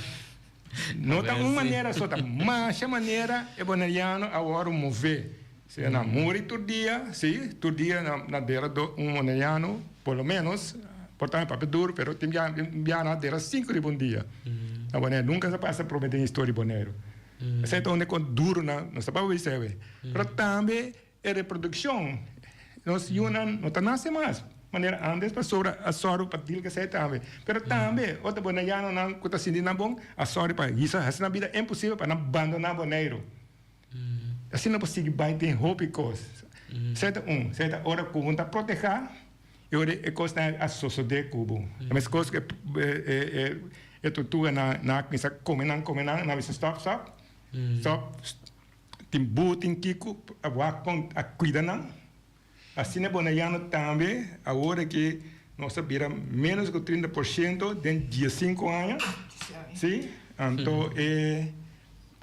No ta un manera so, ta masha manera e boneriano a wòrdu mové. Sea nan muri tur dia, sí, tur dia nan dera un boneriano, por lo ménos, por ta papia duru, pero tin bia bia nan a dera sinku riba un dia. Na Boneiru, nunka sa pasa promé den historia di Boneiru. Esei ta unda kon duru nan, nos ta papia bisa awe. Pero tambe E reprodukshon, nos yunan no ta nase mas manera antes pasobra a sòru pa dil ku esei tambe. Pero tambe otro bonerianonan ku ta sinti nan bon a sòru pa hisa hasi nan bida imposibel pa nan bandoná Boneiru. Asina por sigui bai den hopi kos. Esei ta un. Esei ta ora ku bo ta protehá e ora e kosnan a sosodé ku bo. E meskos ku e tortuganan nan a kuminsá kome nan kome nan, nan a bisa stòp stòp stòp. Tin bu tin kico a wak con a cuida nan. Asina Bonaiano tambe awor aki nos a bira menos cu 30% den 15 aña. Si, anto e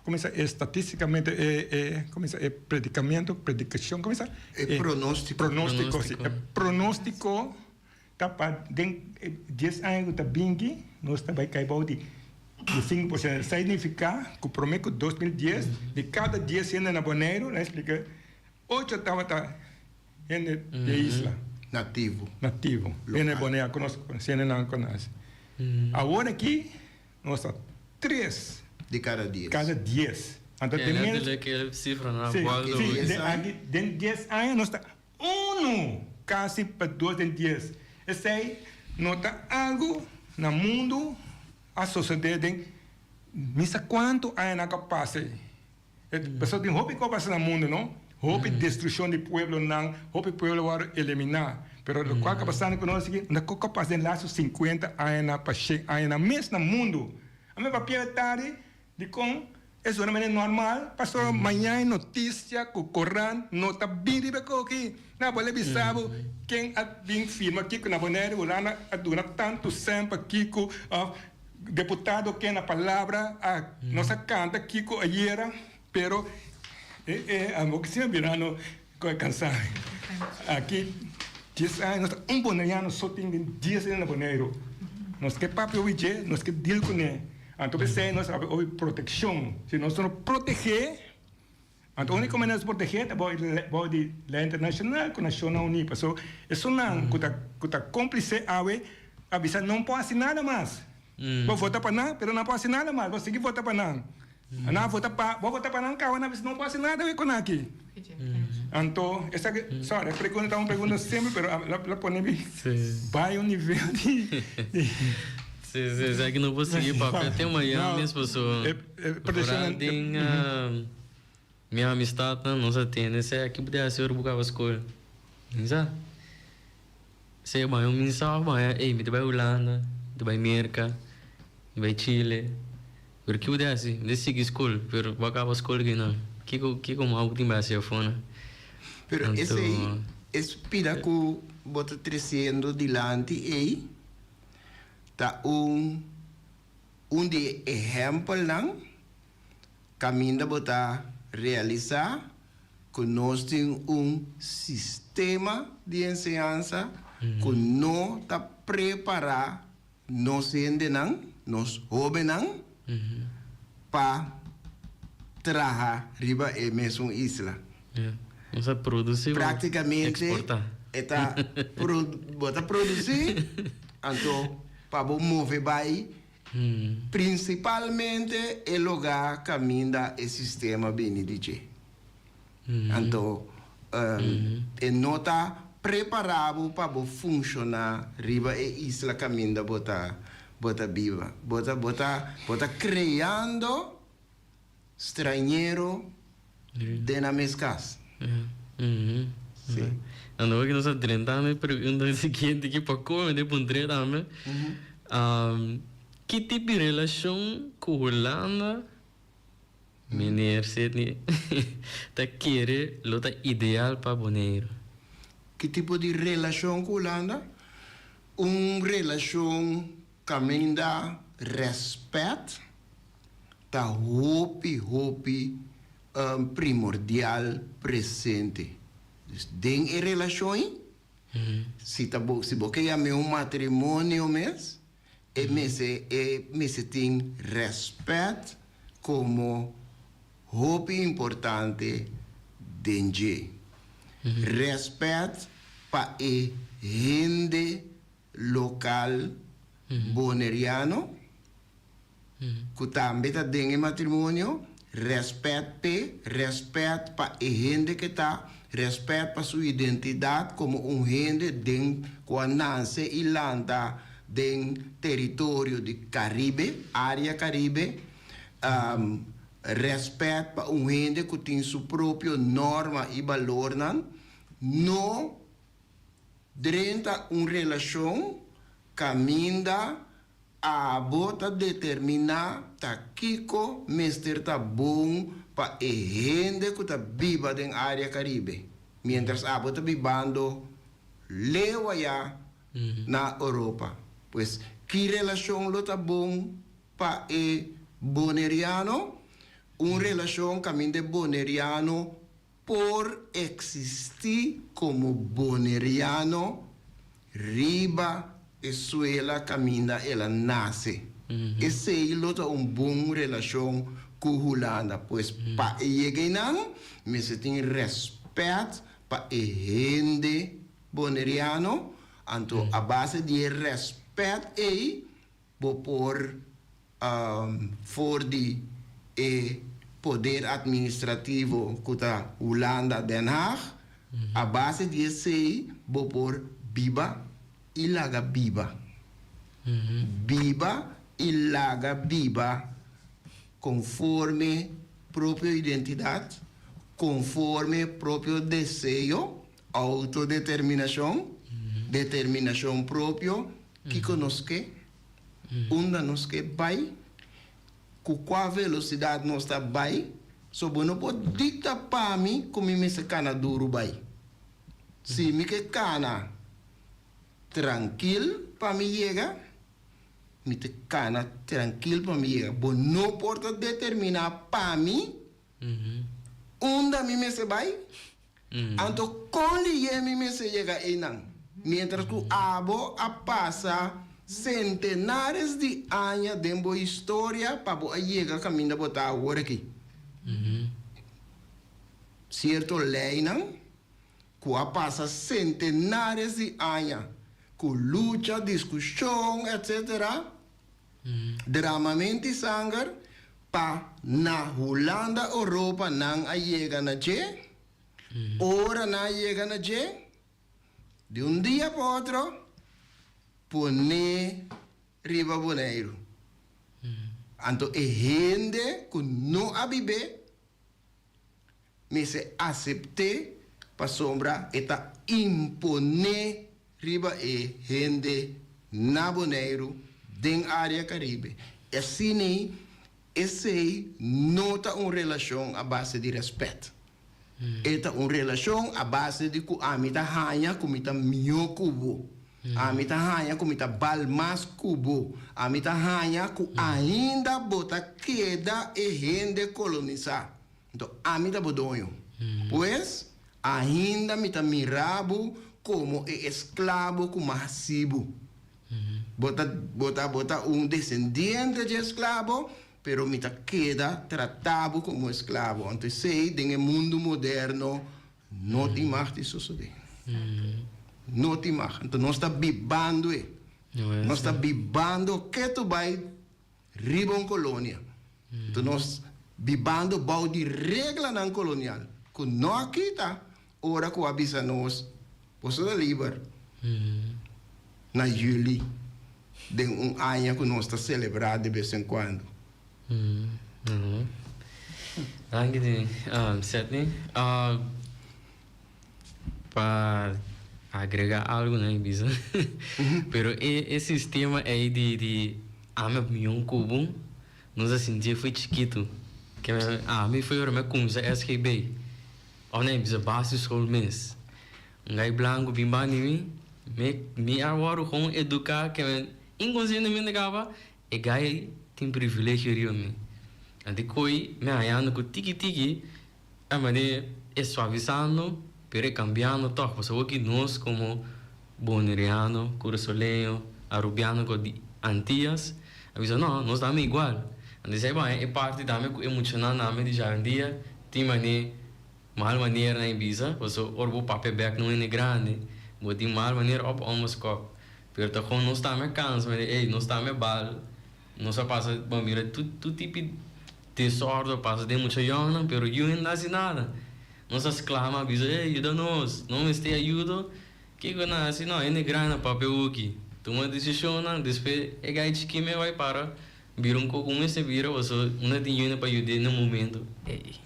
cuminsa e statisticamente e e cuminsa e predicamento, predicacion cuminsa E pronostico. Pronostico, si. E pronostico Ta pa den e dies aña ku ta binti nos ta bai kai bou di 5%. Esei nifiká ku promé ku 2010 di kada dies hende na Boneiru, nan explika, ocho tabata hende di e isla. Nativo. Nativo. Hende Boneiru ku nos konosé, hende nan konosé. Awor aki nos ta tres. Di kada dies. Kada dies. Anto den menos. Sí, sí, den dies aña nos ta Unu kasi pa dos den dies. Esei no ta algu na mundu a sosodé den mi sa kuantu añanan ku a pasa ei. Pasobra tin hopi kos pasa na mundu, no? Hopi destrukshon di pueblonan, hopi pueblo a wòrdu eliminá. Pero lokual ku a pasando ku nos aki, no ta kapas den lastu sinkuenta añanan pa shen añanan mes na mundu. Ami papia tari Dikon e zona manera normal? Pasobra maña e notisia ku korant no ta bin riba e koki. Na bo a bisa bo ken a bin firma kiko na Bonaire, Hulanda a duna tantu sèn pa kiko òf deputado ken na palabra a nos a kanta kiko ayera pero e e amo ki siña birando ku e kansa aki dies aña nos ta un boneriano so tin den dies aña na Boneiru nos ke papia obi dje nos ke deal kuné. Anto p'esei nos a obi protekshon. Si nos no protegé, anto úniko manera nos protegé ta bou di lei internashonal ku Nashonnan Uní. Pasobra esunnan ku ta ku ta kómplise awe a bisa no por hasi nada mas. Bo vota pa nan, pero nan por hasi nada mas. Bo sigui vota pa nan. Nan a vota pa bo vota pa nan kaba nan a bisa no por hasi nada ku nan aki. Anto esaki, sorry, e pregunta ta un pregunta simpel pero a pone mi bai un nivel di. Sí, sí, esaki no por sigui papia te mañana mes paso vooral den mi amistadnan nos a tene esei aki bo ta hasi ora bo kaba skol sa esei a baña un mensahe baña ey mi ta bai Hulanda mi ta bai Merca mi ta bai Chile. Pero ki bo ta hasi? Mi ta sigui skol, pero bo a kaba skol ki no. Kiko kiko mas bo tin bai hasi afó no? Pero Anto. Esei es pida ku bo ta tresiendo dilanti ei ta un un di e ehèmpelnan kaminda bo ta realisá ku nos tin un sistema di enseñansa ku no ta prepará nos hendenan, nos hóbennan, pa traha riba e mesun isla. Nos a produci bo Prácticamente exporta. e ta bo ta produci, anto pa bo move bai principalmente e lugá caminda e sistema bini di dje. Anto e no ta prepara bo pa bo funciona riba e isla caminda bo ta bo ta biba. Bo ta bo ta bo ta creando strañero den nan mes cas. Si. Anto hopi nos a drenta mi pregunta siguiente ki pa come den puntr'é tambe. Ki tipo di relacion cu Hulanda Meneer Sidney ta kere lo ta ideal pa Boneiru? Ki tipo di relashon ku Hulanda? Un relashon kaminda rèspèt ta hopi hopi primordial presente. Dus den e relashon ei, si ta bo si bo ke yam'é un matrimonio mes, E mester e mester tin rèspèt komo hopi importante den dje. Rèspèt pa e hende lokal boneriano ku tambe ta den e matrimonio, rèspèt p'e, rèspèt pa e hende ke ta, rèspèt pa su identidat komo un hende den ku a nase i lanta den teritorio di Karibe, área Karibe, rèspèt pa un hende ku tin su propio norma i balornan, no drenta un relashon kaminda Abo ta determiná ta kiko mester ta bon pa e hende ku ta biba den área Karibe, miéntras abo ta bibando leu ayá na Europa. Pues, ki relashon lo ta bon pa e boneriano? Un relashon kaminda e boneriano por eksistí komo boneriano riba e suela kaminda el a nase. Esei lo ta un bon relashon ku Hulanda. Pues pa e yega einan mester tin rèspèt pa e hende boneriano, anto a base di e rèspèt ei Bo por for di e poder administrativo ku ta Hulanda, Den Haag, a base di esei bo por biba i laga biba. Biba i laga biba konforme propio identidat, konforme propio deseo, autodeterminashon, determinashon propio, Kiko nos ke? Unda nos ke bai? Ku kua velosidat nos ta bai? So bo no por dikta pa mi ku mi mester kana duru bai. Si mi ke kana trankil pa mi yega, mi ta kana trankil pa mi yega. Bo no por ta determiná pa mi unda mi mester bai. Anto kon lihé mi mester yega einan? Miéntras ku abo a pasa sentenares di aña den bo historia pa bo a yega kaminda bo ta awor aki. Sierto leinan ku a pasa sentenares di aña ku lucha, diskushon, etcetera, Dramamenti sanger pa na Hulanda Europa nan a yega na dje, ora nan a yega na dje, di un dia pa otro pone riba Boneiru. Anto e hende ku no a bib'é mester asept'é pasobra e ta imponé riba e hende na Boneiru den área Karibe. Asina Esei no ta un relashon a base di rèspèt. E ta un relashon a base di ku ami ta haña ku mi ta mihó ku bo. Ami ta haña ku mi ta bal mas ku bo. Ami ta haña ku ainda bo ta keda e hende kolonisá. Anto ami ta bo doño. Pues, ainda mi ta mira bo komo e esklabo ku m'a hasi bo. Bo ta, bo ta, bo ta un desendiente dje esklabo, pero mi ta keda trata bo komo esklabo. Anto esei den e mundu moderno no tin mag di sosodé. No tin mag. Anto nos ta bibando e. Nos ta bibando ketu bai riba un kolonia. Anto nos bibando bou di reglanan kolonial ku no a kita ora ku a bisa nos boso ta liber na juli den un aña ku nos ta selebrá de bes en kuando. Danki di Sedney. Pa agrega algo na e bisa. Pero e e sistema ei di di ami ap mion kubo nos a sinti foi chikitu. Ke ami foi ora mi a kumsa SGB of na e bisa basisschool mes. Un gai blanku bin banda di mi, mi mi a wòrdu gewoon eduká ke mi inkonsientemente kaba E gai tin privilegio riba mi. Anto koi mi hañando ku tiki tiki a manera e suavisando pero e kambiando tòg pasobra awor ki nos komo boneriano, kurasoleño, arubiano ku di Antias a bisa no nos ta igual. Anto esei bo haña e parti tambe ku e muchanan tambe di djawendia tin manera mal manera nan e bisa pasobra ora bo papia bèk na un hende grandi bo tin mal manera òf òmeskòp. Pero ta kon nos tambe cansa, mi di ey nos tambe bal, nos a pasa, bo mira tur tur tipo desordo a pasa den mucha yòngnan pero yu hende no hasi nada. Nos a sclama a bisa ey yuda nos, no mester ayudo, kiko nan hasi no hende grandi a papia hoki, tuma decisionnan, despues e gai chikí me bai para bira un koko mester bira pasobra unda tin yu hende pa yud'é na momento ey.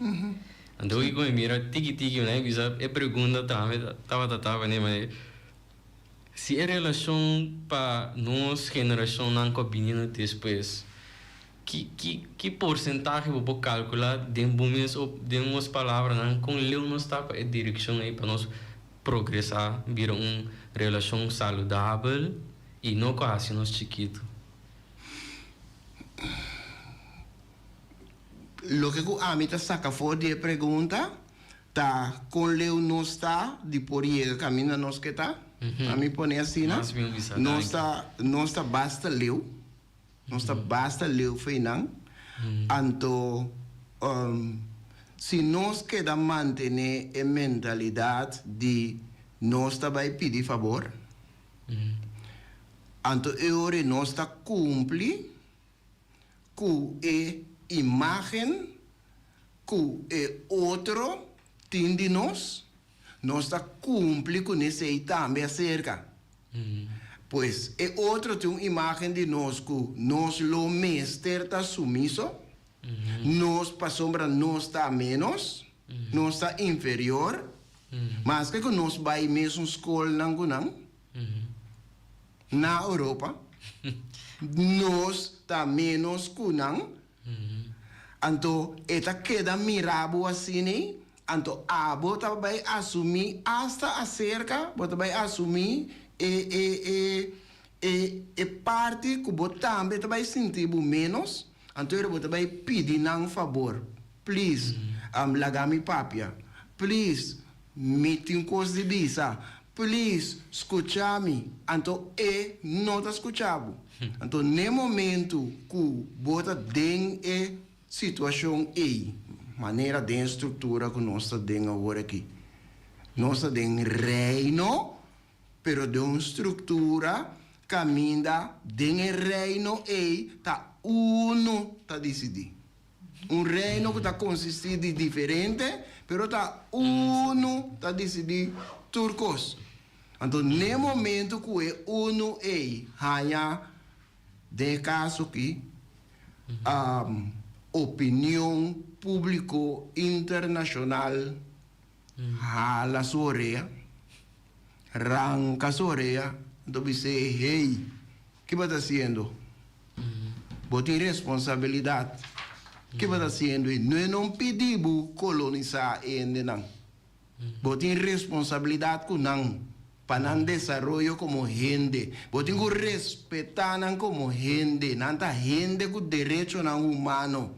Anto kiko mi mira tiki tiki mi a bisa e pregunta tambe tabata taba ne. Si e relashon pa nos generashonnan ku a bini na despues, ki ki ki porsentahe bo por kalkulá den bo mes op den nos palabranan kon leu nos ta pa e direkshon ei pa nos progresá bira un relashon saludabel i no ku a hasi nos chikitu? Loke ku ami ta saka for di e pregunta Ta kon leu nos ta di por yega kaminda nos ke ta? A mi pone asina, nos ta nos ta basta leu, nos ta basta leu feinan, anto si nos keda mantené e mentalidat di nos ta bai pidi fabor, anto e ora ei nos ta kumpli ku e imágen ku e otro tin di nos, nos ta kumpli ku nesei tambe aserka. Pues, e otro tin un imágen di nos ku nos lo mester ta sumiso, nos pasobra nos ta ménos, nos ta inferior, maske ku nos bai mesun skolnan ku nan na Europa, nos ta ménos ku nan. Anto e ta keda mira bo asina, anto abo ta bai asumí asta aserka, bo ta bai asumí e e e e e parti ku bo tambe ta bai sinti bo ménos, anto ora bo ta bai pidi nan fabor, please, laga mi papia, please, mi tin kos di bisa, Please, scucha mi. Anto e no ta scucha bo. Anto n'e momento cu bo ta den e situacion ey, manera den e structura cu nos ta den awor aki, nos ta den reino, pero den un structura caminda den e reino ey ta uno ta dicidi. Un reino ku ta konsistí di diferente, pero ta unu ta disidí tur kos. Anto n'e momento ku e unu ei haña, den e kaso aki, opinion públiko internashonal hala su orea, ranka su orea, anto bis'é, Hey, ki bo ta hasiendo? Bo tin responsabilidat. Ke bo ta hasiendo ei? No e non pidi bo kolonisá e hendenan. Bo tin responsabilidat ku nan pa nan desaroyo komo hende. Bo tin ku respetá nan komo hende. Nan ta hende ku derechonan humano.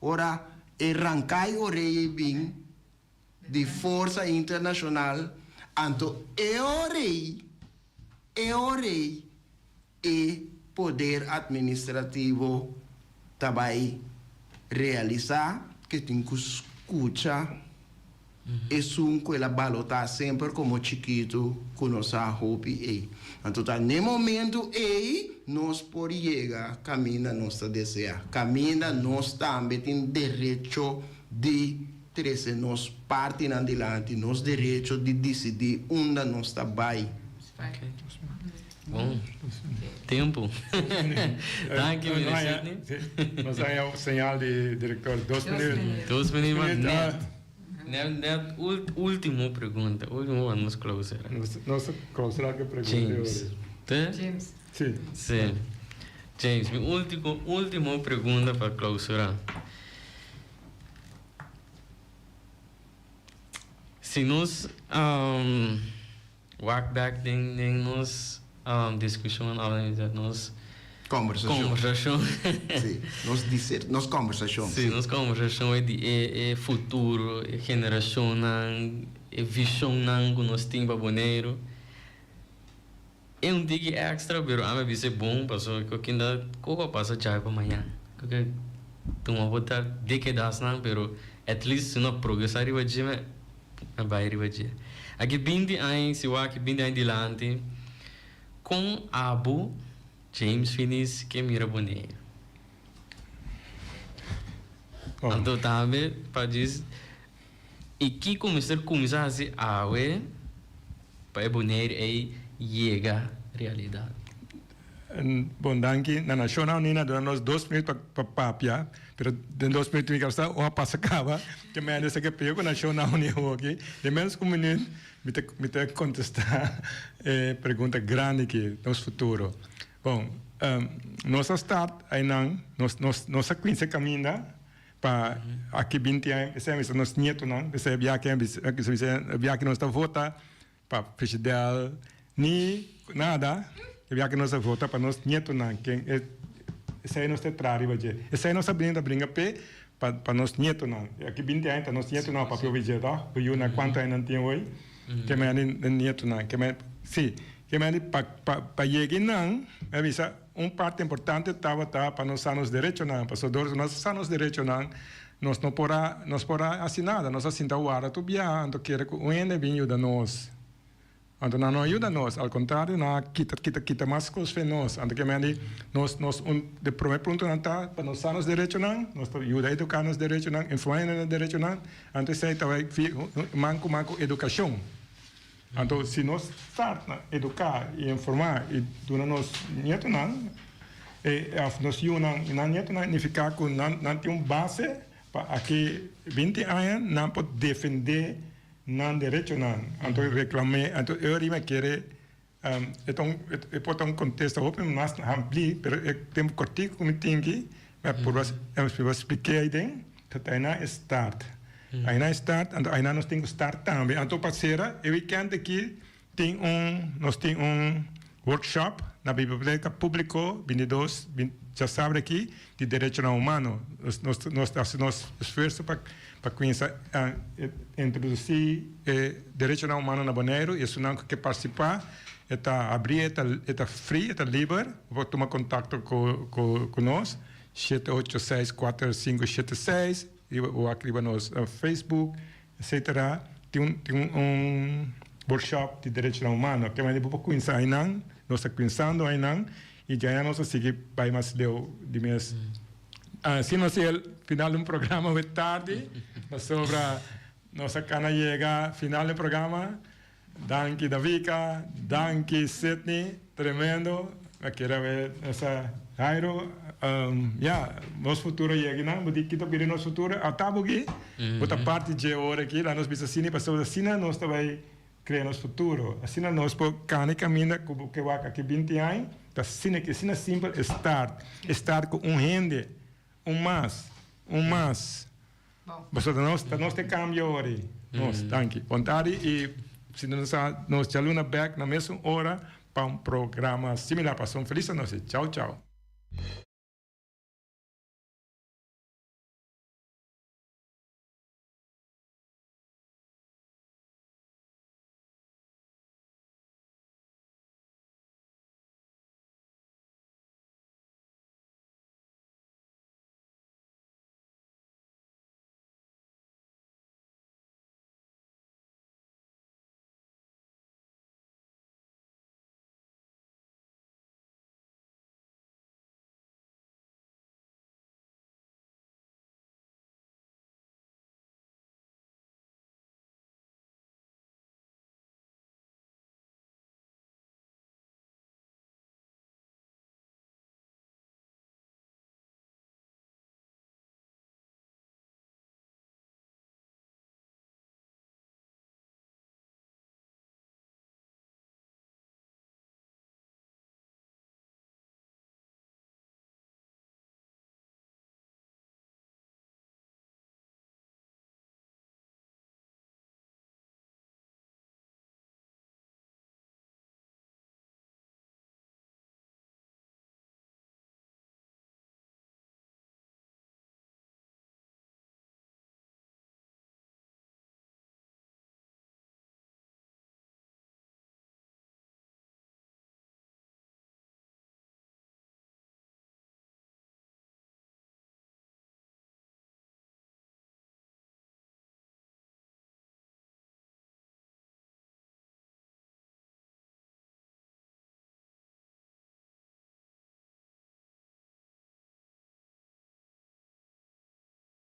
Ora e ranká e orea ei bin di forsa internashonal, anto e ora ei, e ora ei e poder administrativo ta bai realisá ke tin ku skucha esun ku el a balotá semper komo chikitu ku nos a hopi ei. Anto ta n'e momentu ei nos por yega kaminda nos ta deseá, kaminda nos tambe tin derecho di trese nos partinan dilanti, nos derecho di disidí unda nos ta bai. Bon tempu. Danki meneer Sidney. Nos a haña señal di director dos minuut. Dos minuut mas net. Net net ultimo pregunta. Ultimo pa nos clausura. Nos ta clausura cu pregunta. James. Te? James. Si. Si. James, mi ultimo ultimo pregunta pa clausura. Si nos Wak bek den den nos diskushon of nos Kombersashon. kombersashon. Sí, nos diser, nos kombersashon, Sí, sí. nos kombersashon e di e e futuro, e generashonnan, e vishonnan ku nos tin pa Boneiru. E un tiki èkstra, pero ami a bisa e bon pasobra ku kinda koko a pasa djawe pa mañan. Ku ke tuma bo ta dékedasnan, pero at least si no a progresá riba dje me a bai riba dje. Aki binti aña, si wak binti aña dilanti, kon abo, James Finies, ke mira Boneiru? Anto tambe pa djis i kiko mester kuminsá hasi awe pa e Boneiru ei yega realidat? Bon danki na Nashonnan Uní a duna nos dos minuut pa papia, pero den dos minuut mi kaba sta un a pasa kaba, ke mende sa ke pio ku Nashonnan Uní awoki, den menos ku un minuut mi ta mi ta kontestá e pregunta grandi aki, nos futuro. Bon, nos a start einan, nos nos nos a kuinsa kaminda pa aki binti aña, esei a bisa nos nietonan, esei a biaha a biaha nos ta vota Pa Fishidel ni nada, e biaha nos a vota pa nos nietonan, ken e esei nos ta traha riba dje. Esei nos a bini ta bringa p'e pa pa nos nietonan. E aki binti aña ta nos nietonan a papia obi dje toh, bo yunan kuantu aña nan tin awor, ke mende nan nietonan, ke mende si, ke mende pa pa pa yega einan, mi a bisa un parti importante tabata pa nos sa nos derechonan, pasobra dor nos sa nos derechonan Nos no por a, nos por a hasi nada, nos a sinta warda tur biaha, anto kere ku un hende bin yuda nos. Anto nan no a yuda nos, al kontrario nan a kita, kita, kita mas kos fe nos. Anto ke men di, nos, nos un, de prome puntonan ta pa nos sa nos derechonan, nos ta yuda eduká nos derechonan, informá hende nos derechonan, anto esei ta bai fi man ku man ku edukashon. Anto si nos start na eduká i informá i duna nos nietonan e òf nos yunan i nan nietonan nifiká ku nan nan tin un base pa aki binti aña nan por defendé nan derechonan. Anto reklam'é anto e ora mi a kere e ta un e por ta un kontesta hopi mas ampli pero e tempu kòrtiku ku mi tin aki mi a purba mi a purba splik'é aiden ta ta einan e start. Aina e start, anto aina nos tin ku start tambe. Anto pa sera e weekend aki tin un nos tin un workshop na Biblioteca Publico bintidos djasabra aki di derechonan humano. Nos nos nos ta hasi nos esfuerso pa pa kuminsa introdusi e derechonan humano na Boneiru i esunnan ku ke partisipa e ta abri e ta e ta free e ta liber bo por tuma kontakto ku ku ku nos shete ocho seis kuater sinku shete seis. Riba wak riba nos Facebook etcetera tin un tin un workshop di derechonan humano ke manera bo por kuminsá einan nos ta kuminsando einan i djaña nos ta sigui bai mas leu di mes si nos el final di un programa awe tardi pasobra nos a kana yega final di programa. Danki Davika, danki Sidney, tremendo, a kere haber esa Jairo, ya, nos futuro yega nan, bo di kita bira nos futuro, ata bo ki, bo ta parti dje ora aki, laga nos bisa asina, pasobra asina nos ta bai krea nos futuro, asina nos por kana e kaminda ku bo ke wak aki binti aña, ta asina, asina simpel e start, e start ku un hende. Un mas. Un mas. Boso ta nos, ta nos te cambio ori. Nos, danki. Bon tardi y si nos sa nos djaluna bek na mesun ora pa un programa similar. Pasa un feliz anochi. Chao, chao.